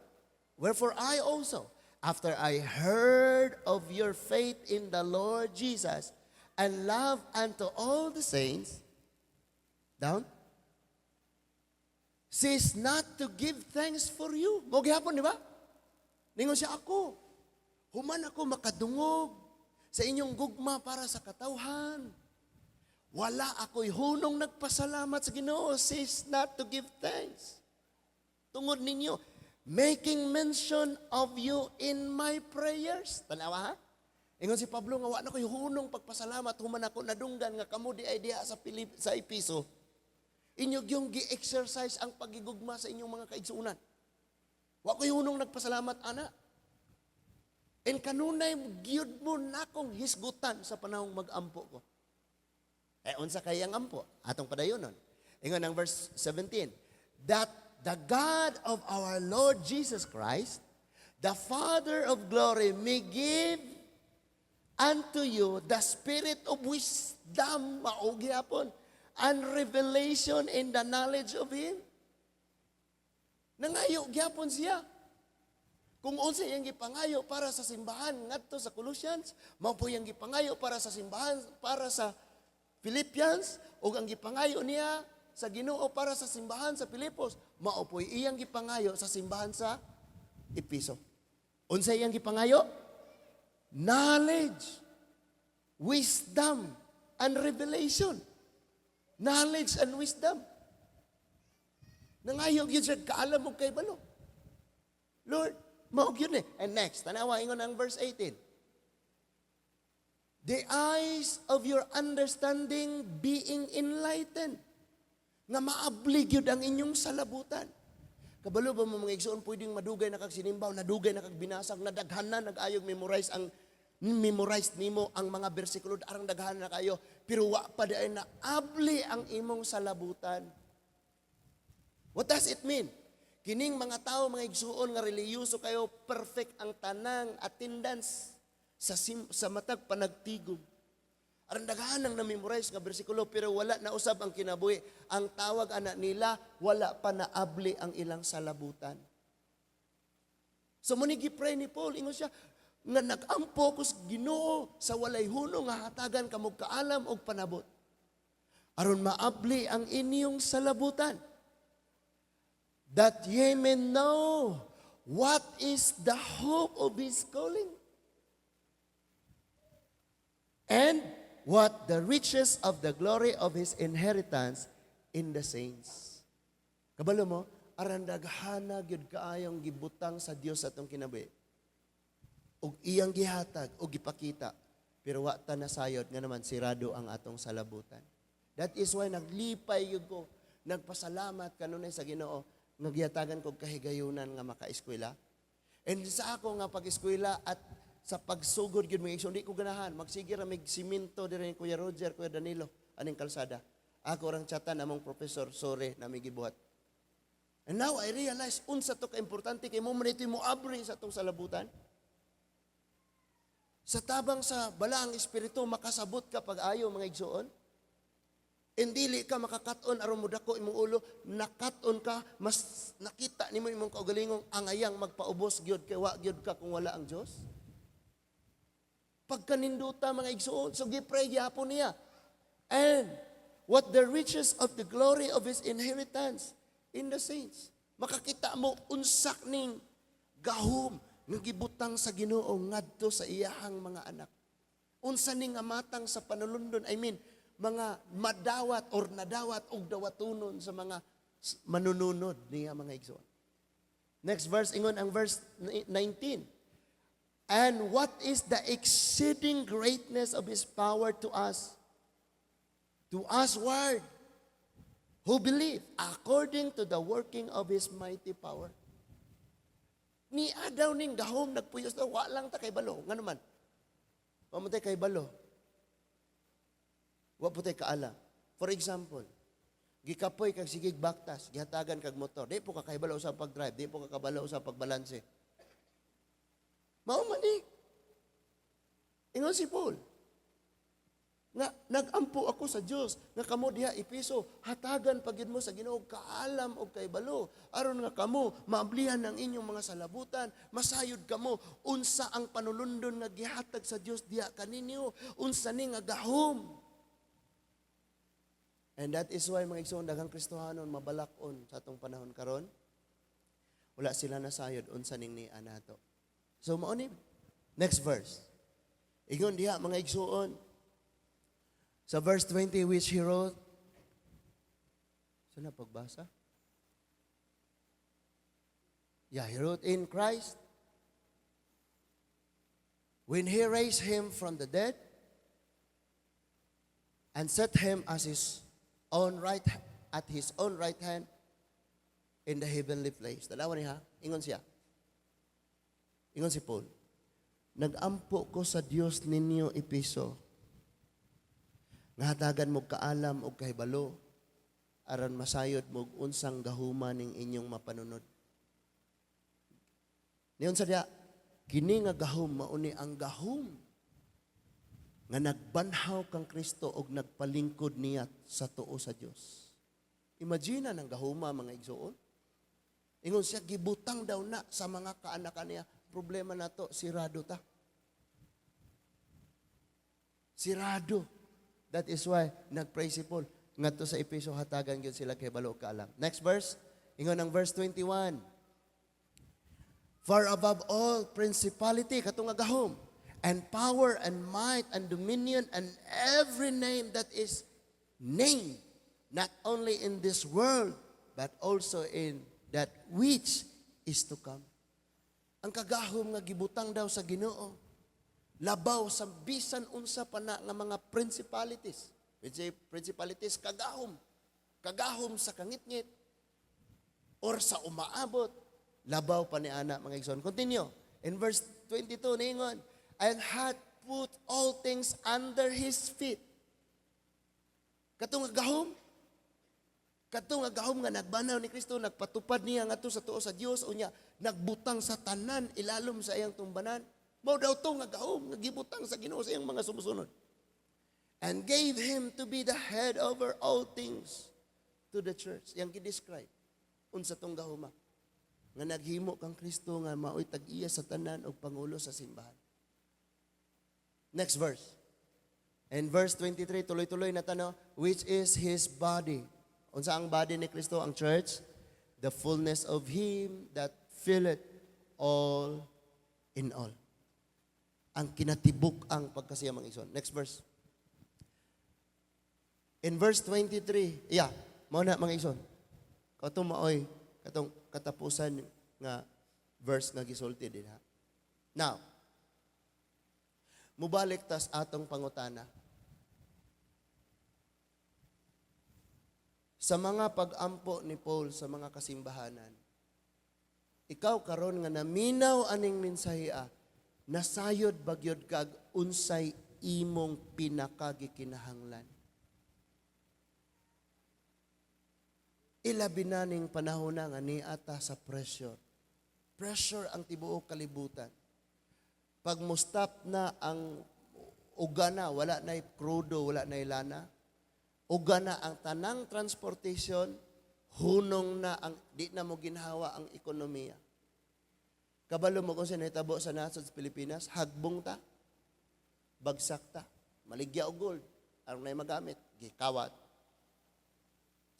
"Wherefore I also, after I heard of your faith in the Lord Jesus and love unto all the saints," down, "cease not to give thanks for you." Mo gihapon, di ba? Ningon siya, "Ako, human ako makadungog sa inyong gugma para sa katawhan. Wala ako'y hunong nagpasalamat sa Ginoo, cease not to give thanks. Tungod ninyo, making mention of you in my prayers." Tanawa ha? Ingon si Pablo nga wa na ko'y hunong pagpasalamat human ako nadunggan nga kamo di ay diha sa Episo. Inyo yung gi-exercise ang pagigugma sa inyong mga kaigsuonan. Wa ko'y hunong nagpasalamat ana. And kanunay gyud mo nakong hisgutan sa panahong mag-ampo ko. Eh, unsa kay ang ampo? Atong padayonon. Ingon ang verse 17, "That the God of our Lord Jesus Christ, the Father of glory, may give unto you the spirit of wisdom," mao gyapon, "and revelation in the knowledge of Him." Nangayo gyapon siya. Kung unsa iyang gipangayo para sa simbahan ngadto sa Colossians, mao po iyang gipangayo para sa simbahan para sa Philippians ug ang gipangayo niya sa Ginoo para sa simbahan sa Filipos, mao po'y iyang gipangayo sa simbahan sa Episo. Unsa iyang gipangayo? Knowledge, wisdom, and revelation. Knowledge and wisdom. Nangayo gyud siya kaalam og kahibalo. Lord, mao gyud ni. And next, tanawa, ingon ang verse 18. "The eyes of your understanding being enlightened." Nga maabli gyud ang inyong salabutan. Kabalo ba mo, mga igsoon, pwedeng madugay na kag sinimbaw, nadugay na kag binasag, nadaghan na nag-ayog memorize nimo ang mga bersikulo, arang daghan na kayo, pero wa pa diay na abli ang imong salabutan. What does it mean? Kining mga tao, mga igsuon, nga relihiyoso kayo, perfect ang tanang attendance sa matag panagtigom. Aron daghan ang na-memorize nga bersikulo, pero wala na usab ang kinabuhi. Ang tawag ana nila, wala pa naabli ang ilang salabutan. So mao ni gi-pray ni Paul, ingon siya, nga nag-ampo ko sa Ginoo sa walay hunong nga hatagan kamo kaalam og panabot, aron maabli ang inyong salabutan. "That ye may know what is the hope of His calling. And what the riches of the glory of His inheritance in the saints." Kabalo mo, aran daghana gyud kaayong gibutang sa Dios sa atong kinabuhi. Ug iyang gihatag og gipakita, pero wa ta nasayod nga naman sirado ang atong salabutan. That is why naglipay gyud ko, nagpasalamat kanunay sa Ginoo nga gihatagan kog kahigayunan nga makaeskwela. And sa ako nga pag-eskwela at sa pagsugod gyud, mga igsoon, di ko ganahan. Magsige ra mig simento diri ni Kuya Roger, Kuya Danilo, aning kalsada. Ako rang chatan among professor, "Sorry, nami gibuhat." And now I realize unsa to ka-importante kay mo man ito mo abri sa atong salabutan. Sa tabang sa Balaang Espiritu, makasabot ka pag-ayo, mga igsoon. Hindi ka makakaton aron modako imong ulo, nakat-on ka, mas nakita nimo imong kaugalingong angayang magpaubos gyud kay wa gyud ka kung wala ang Dios. Pagkaninduta, mga igsoon, so gi-pray gyapon niya. "And what the riches of the glory of His inheritance in the saints." Makakita mo unsak ning gahom nga gibutang sa Ginoo ngadto sa iyahang mga anak. Unsa ning nga matang sa panulundon, I mean, mga madawat or nadawat og dawatonon sa mga manununod niya, mga igsoon. Next verse, ingon ang verse 19. "And what is the exceeding greatness of His power to us? To us word, who believe, according to the working of His mighty power." Ni adaw ning gahom nagpuyos na wa lang ta kay balo. Ngano man? Wa man tay kay balo. Wa po tay kaalam. For example, gikapoy kag sigig baktas, gihatagan kag motor. Di po ka kahibalo sa pag-drive, di po ka kabalo sa pagbalanse. Mao man ni. Ingon si Paul, nga nag-ampo ako sa Dios nga kamo diha Epeso, hatagan pa gyud mo sa Ginoo kaalam og kahibalo aron nga kamo maablihan ang inyong mga salabutan, masayod kamo unsa ang panulundon nga gihatag sa Dios diha kaninyo, unsa ni nga gahom. And that is why, mga igsoon, daghang Kristohanon mabalak-on sa atong panahon karon. Wala sila nasayod unsa ning ni nato. So mao ni next verse. Ingon diha, mga igsoon, sa verse 20, "which He wrote." Saan na pagbasa? Yeah, "He wrote in Christ when He raised Him from the dead and set Him as His own right at His own right hand in the heavenly place." Dalawa niya, ingon siya. Ingon si Paul, "Nagampo ko sa Dios ninyo, Epeso, nga hatagan mo kaalam og kahibalo aron masayod mo unsang gahuma ning inyong mapanunod." Niyon sa diya, kini nga gahom mauni ang gahom nga nagbanhaw kang Kristo og nagpalingkod niya sa tuo sa Dios. Imagine ang gahuma, mga igsoon. Ingon siya, gibutang daw na sa mga kaanakan niya. Problema nato, sirado ta. Sirado. That is why nagpray si Paul ngadto sa Epeso, hatagan gyud sila kahibalo ug kaalam. Next verse, ingon ang verse 21. Far above all principality, katong nga gahom, and power and might and dominion and every name that is named, not only in this world, but also in that which is to come. Ang kagahom nga gibutang daw sa Ginoo, labaw sa bisan unsa pa na nga mga principalities. Which say principalities, kagahom. Kagahom sa kangitngit or sa umaabot. Labaw pa ni ana, mga igsoon. Continue. In verse 22, niingon, "And hath put all things under his feet." Katong nga gahom, katong nga gahom nga nagbanaw ni Kristo, nagpatupad niya ngadto sa tuo sa Dios unya nagbutang sa tanan ilalom sa iyang tumbanan. Mao daw to nga gahom nga gibutang sa Ginoo sa iyang mga sumusunod. "And gave him to be the head over all things to the church." Yang gi-describe unsa tong gahoma nga naghimo kang Kristo nga maoy tag-iya sa tanan og pangulo sa simbahan. Next verse. And verse 23, tuloy-tuloy na tano, "which is his body." Unsa ang body ni Kristo? Ang church. "The fullness of him that filleth all in all." Ang kinatibuk ang pagkasiya, mga igsoon. Next verse. In verse 23, yeah, mao na, mga igsoon. Katong maoy katong katapusan nga verse nga gisulti dinha. Now, mubalik tas atong pangutana. Sa mga pag-ampo ni Paul sa mga kasimbahanan, ikaw karon nga naminaw aning mensahe, nasayod bagyod kag unsay imong pinakagikinahanglan? Ilabi na ning panahon na nga niata sa pressure. Pressure ang tibuok kalibutan. Pag mo-stop na ang uga na, wala na krudo, wala na lana, uga na ang tanang transportation, hunong na ang, di na mo ginhawa ang ekonomiya. Kabalo mo kung nahitabo sa nasod sa Pilipinas, hagbong ta, bagsak ta, maligya og gold, aron na magamit, gikawat.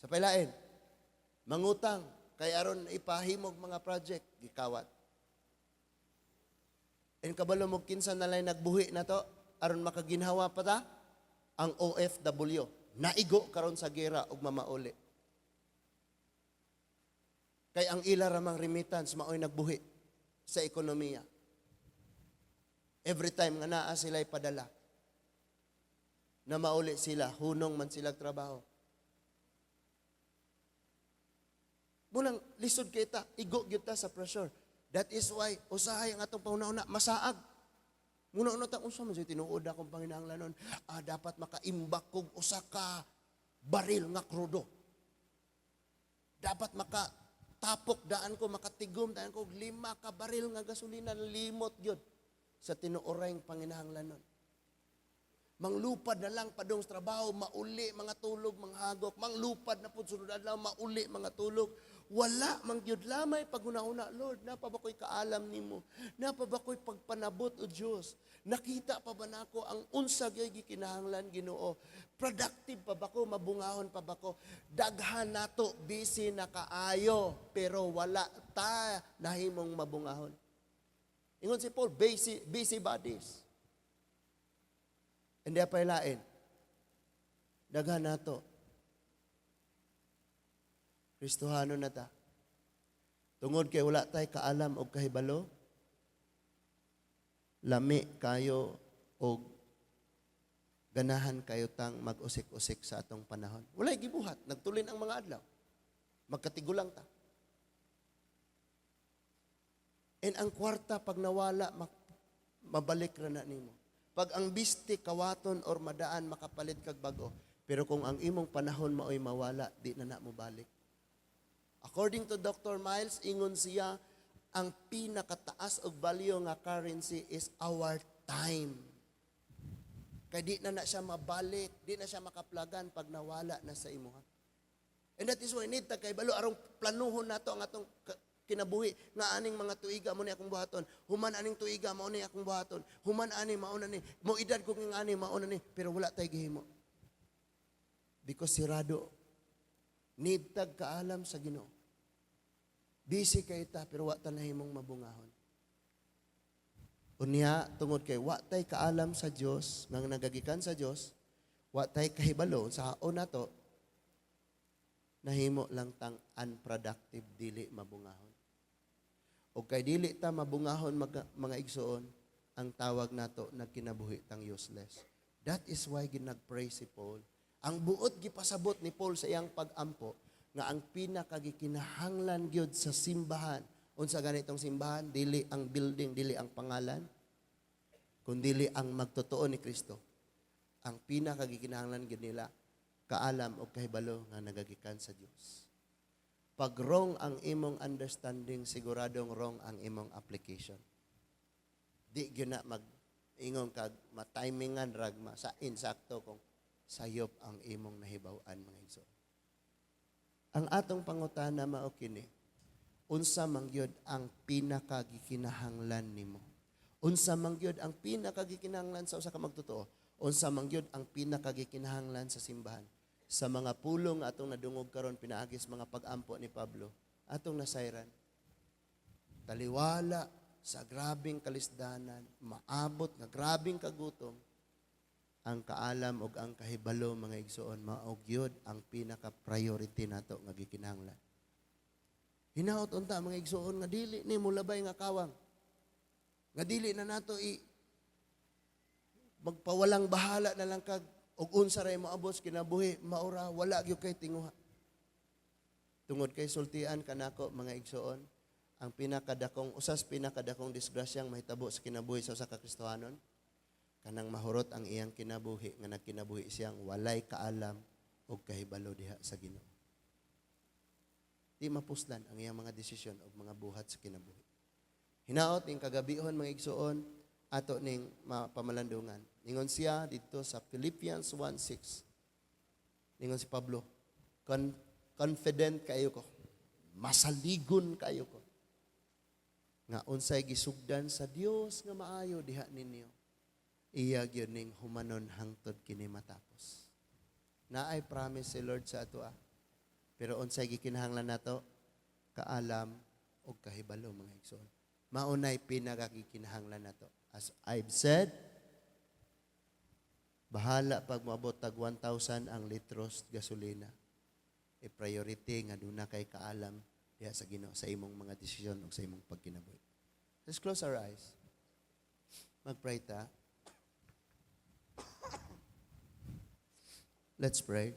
Sa pailain, mangutang, kay aron ipahimog mga project, gikawat. And kabalo mo kinsa na lay nagbuhi na to, aron makaginhawa pa ta, ang OFW. Naigo karon sa gera ug mamauli. Kay ang ila ramang remittance maoy nagbuhi sa ekonomiya. Every time nga naa sila'y padala, na mauli sila, hunong man silang trabaho. Munang lisod kita, igo gyud ta sa pressure. That is why usahay ang atong pauna-una masaag. Muna una ta, unsa man siya tinuod akong panginahanglanon? Ah, dapat makaimbak kog usa ka baril nga krudo. Dapat makatapok daan ko, makatigom daan ko 5 ka baril nga gasolina, limot gyud sa tinuorayng panginahanglanon. Manglupad na lang padung sa trabaho, mauli mga tulog, manghagok, manglupad na pud sunod adlaw, mauli mga tulog. Wala man gyud lamay paghuna-huna, "Lord, napa ba ko'y kaalam nimo? Napa ba ko'y pagpanabot o Dios? Nakita pa ba nako ang unsa gyud gikinahanglan, Ginoo? Productive pa ba ko? Mabungahon pa ba ko?" Daghan nato busy na kaayo, pero wala ta nahimong mabungahon. Ingon si Paul, busy, busy bodies. Hindi pa ilain. Daghan nato. Kristohano na ta. Tungod kay wala tay kaalam og kahibalo, lami kayo og ganahan kayo tang mag-usik-usik sa atong panahon. Walay gibuhat, nagtulin ang mga adlaw. Magkatigulang ta. And ang kwarta pag nawala, mabalik ra na nimo. Pag ang biste kawaton or madaan, makapalit kag bag-o. Pero kung ang imong panahon maoy mawala, di na na mo balik. According to Dr. Miles, ingon siya, ang pinakataas og value nga currency is our time. Kay di na na siya mabalik, di na siya makaplagan pag nawala na sa imuha. And that is why need ta kay balo arong planuhon nato ang atong kinabuhi nga aning mga tuiga mo ni akong buhaton, human aning tuiga mao ni akong buhaton, human ani mao na ni, mo edad ko nga ani mao na ni, pero wala tay gihimo. Because sirado, need tag kaalam sa Ginoo. Busy kay ta pero wa ta nahimong mabungahon. Unya, tungod kay wa tay kaalam sa Dios, nga nagagikan sa Dios, wa tay kahibalo sa haon nato, nahimo lang tang unproductive, dili mabungahon. O kay dili ta mabungahon, mga igsoon, ang tawag nato, nagkinabuhi tang useless. That is why ginag-pray si Paul. Ang buot gipasabot ni Paul sa iyang pag-ampo nga ang pinakagikinahanglan gyud sa simbahan, unsa ganitong simbahan, dili ang building, dili ang pangalan, kundili ang magtotoo ni Kristo. Ang pinakagikinahanglan gyud nila, kaalam o kahibalo nga nagagikan sa Dios. Pag wrong ang imong understanding, siguradong wrong ang imong application. Di gyud na mag ingon kag matimingan ragma sa insakto kung sayop ang imong nahibaw-an, mga igsoon. Ang atong pangutana mao kini: unsa man gyud ang pinakagikinahanglan nimo? Unsa man gyud ang pinakagikinahanglan sa usa ka magtotoo? Unsa man gyud ang pinakagikinahanglan sa simbahan? Sa mga pulong atong nadungog karon pinaagi sa mga pag-ampo ni Pablo, atong nasayran. Taliwala sa grabing kalisdanan, maabot nga grabing kagutom, ang kaalam ug ang kahibalo, mga igsoon, mao gyud ang pinaka priority nato nga gikinahanglan. Hinaot unta, mga igsoon, nga dili ni mulabay nga kawang. Nga dili na nato i magpawalang bahala na lang kag og unsa ray moabot sa kinabuhi, maura wala gyud kay tinguha. Tungod kay sultian kanako, mga igsoon, ang pinakadakong usas pinakadakong disgrasyang mahitabo sa kinabuhi sa usa ka Kristohanon, kanang mahurot ang iyang kinabuhi nga nagkinabuhi siyang walay kaalam og kahibalo diha sa Ginoo. Di mapuslan ang iyang mga desisyon og mga buhat sa kinabuhi. Hinaot ning kagabihon, mga igsoon, ato ning mapamalandungan. Ningon siya dito sa Philippians 1:6. Ningon si Pablo, "Confident kayo ko. Masaligon kayo ko nga unsay gisugdan sa Dios nga maayo diha ninyo, iya gyud ning humanon hangtod kini matapos." Naay promise si Lord sa ato ah. Pero unsay gikinahanglan nato? Kaalam og kahibalo, mga igsoon. Maunay pinakagikinahanglan nato. As I've said, bahala pag moabot tag 1,000 ang litros gasolina. E priority nga duna kay kaalam diha sa Ginoo sa imong mga desisyon ug sa imong pagkinabuhi. Let's close our eyes. Magpray ta. Let's pray.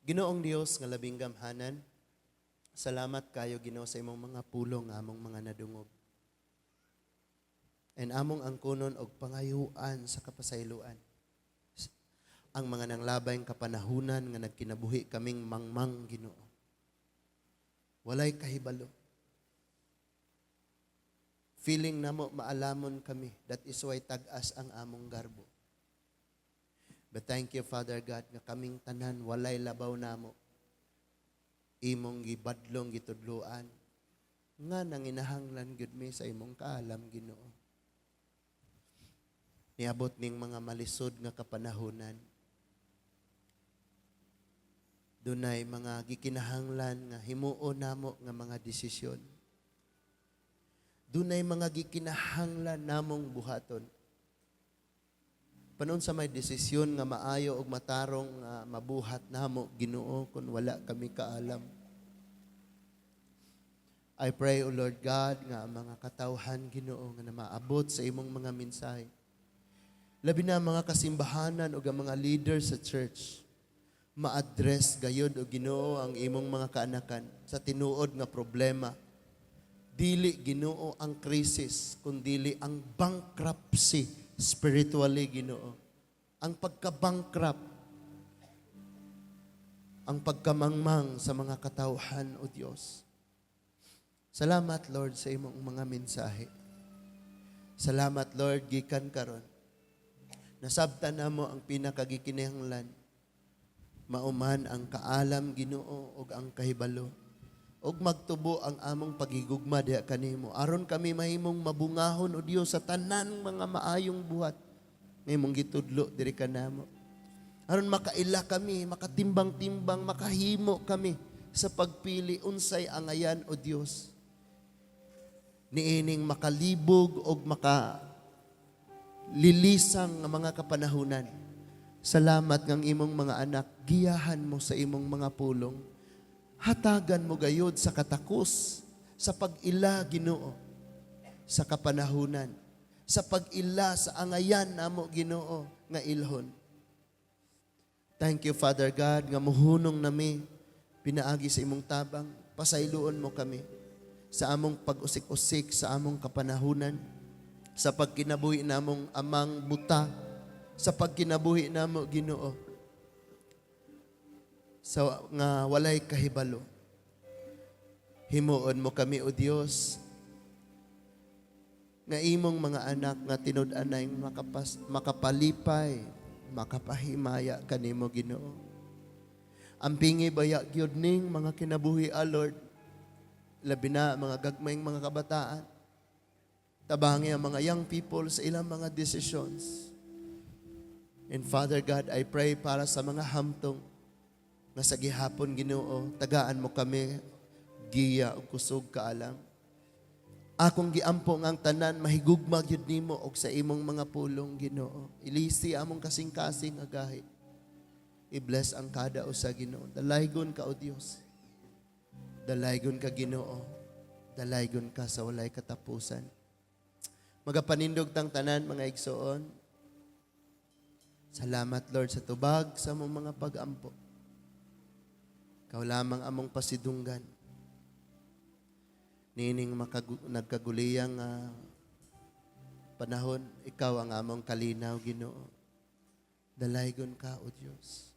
Ginoong Dios nga labing gamhanan, salamat kayo, Ginoo, sa imong mga pulong nga among mga nadungog. And among angkonon og pangayuan sa kapasayloan ang mga nanglabay kapanahunan nga nagkinabuhi kaming mangmang, Ginoo. Walay kahibalo. Feeling namo maalamon kami. That is why tag-as ang among garbo. But thank you, Father God, nga kaming tanan walay labaw namo. Imong gibadlong, gitudloan nga nanginahanglan gyud mi sa imong kaalam, Ginoo. Niabot ning mga malisod nga kapanahunan. Dunay mga gikinahanglan nga himuon namo nga mga desisyon. Dunay mga gikinahanglan namong buhaton. Panon sa may desisyon nga maayo og matarong nga mabuhat namo, Ginoo, kung wala kami kaalam? I pray, O Lord God, nga ang mga katawhan, Ginoo, nga maabot sa imong mga mensahe. Labi na ang mga kasimbahanan o ang mga leaders sa church, ma-address gayod o Ginoo ang imong mga kaanakan sa tinuod nga problema. Dili, Ginoo, ang crisis, kundili ang bankruptcy spiritually, Ginoo. Ang pagka-bankrupt, ang pagkamangmang sa mga katawhan, O Dios. Salamat, Lord, sa imong mga mensahe. Salamat, Lord, gikan karon. Nasabtan namo ang pinakagikinahanglan. Mauman ang kaalam, Ginoo, ug ang kahibalo. Ug magtubo ang among pagigugma diha kanimo. Aron kami mahimong mabungahon, o Dios, sa tanan mga maayong buhat nga imong gitudlo diri kanamo. Aron makaila kami, makatimbang-timbang, makahimo kami sa pagpili unsay angayan, o Dios. Niining makalibog og maka lilisang nga mga kapanahunan. Salamat ngang imong mga anak, giyahan mo sa imong mga pulong. Hatagan mo gayod sa katakos, sa pag-ila, Ginoo, sa kapanahunan, sa pag-ila sa angayan namo, Ginoo, nga ilhon. Thank you, Father God, nga muhunong nami pinaagi sa imong tabang. Pasayloon mo kami sa among pag-usik-usik sa among kapanahunan, sa pagkinabuhi namong amang buta, sa pagkinabuhi namo, Ginoo, sa nga walay kahibalo. Himuon mo kami, O Dios, nga imong mga anak nga tinud-anay makapalipay, makapahimaya kanimo, Ginoo. Ampingi baya gyud ning mga kinabuhi, a Lord. Labi na mga gagmayng mga kabataan. Tabangi ang mga young people sa ilang mga decisions. And Father God, I pray para sa mga hamtong nga sa gihapon, Ginoo, tagaan mo kami giya ug kusog kaalam. Akong giampo nga ang tanan mahigugma gyud nimo og sa imong mga pulong, Ginoo. Ilisi among kasing-kasing nga gahi. I-bless ang kada usa, Ginoo. Dalaygon ka, O Dios. Dalaygon ka, Ginoo. Dalaygon ka sa walay katapusan. Magapanindog tang tanan, mga igsoon. Salamat, Lord, sa tubag sa among mga pag-ampo. Ikaw lamang among pasidunggan. Niining nagkaguliyang panahon, ikaw ang among kalinaw, Ginoo. Dalaygon ka, O Diyos.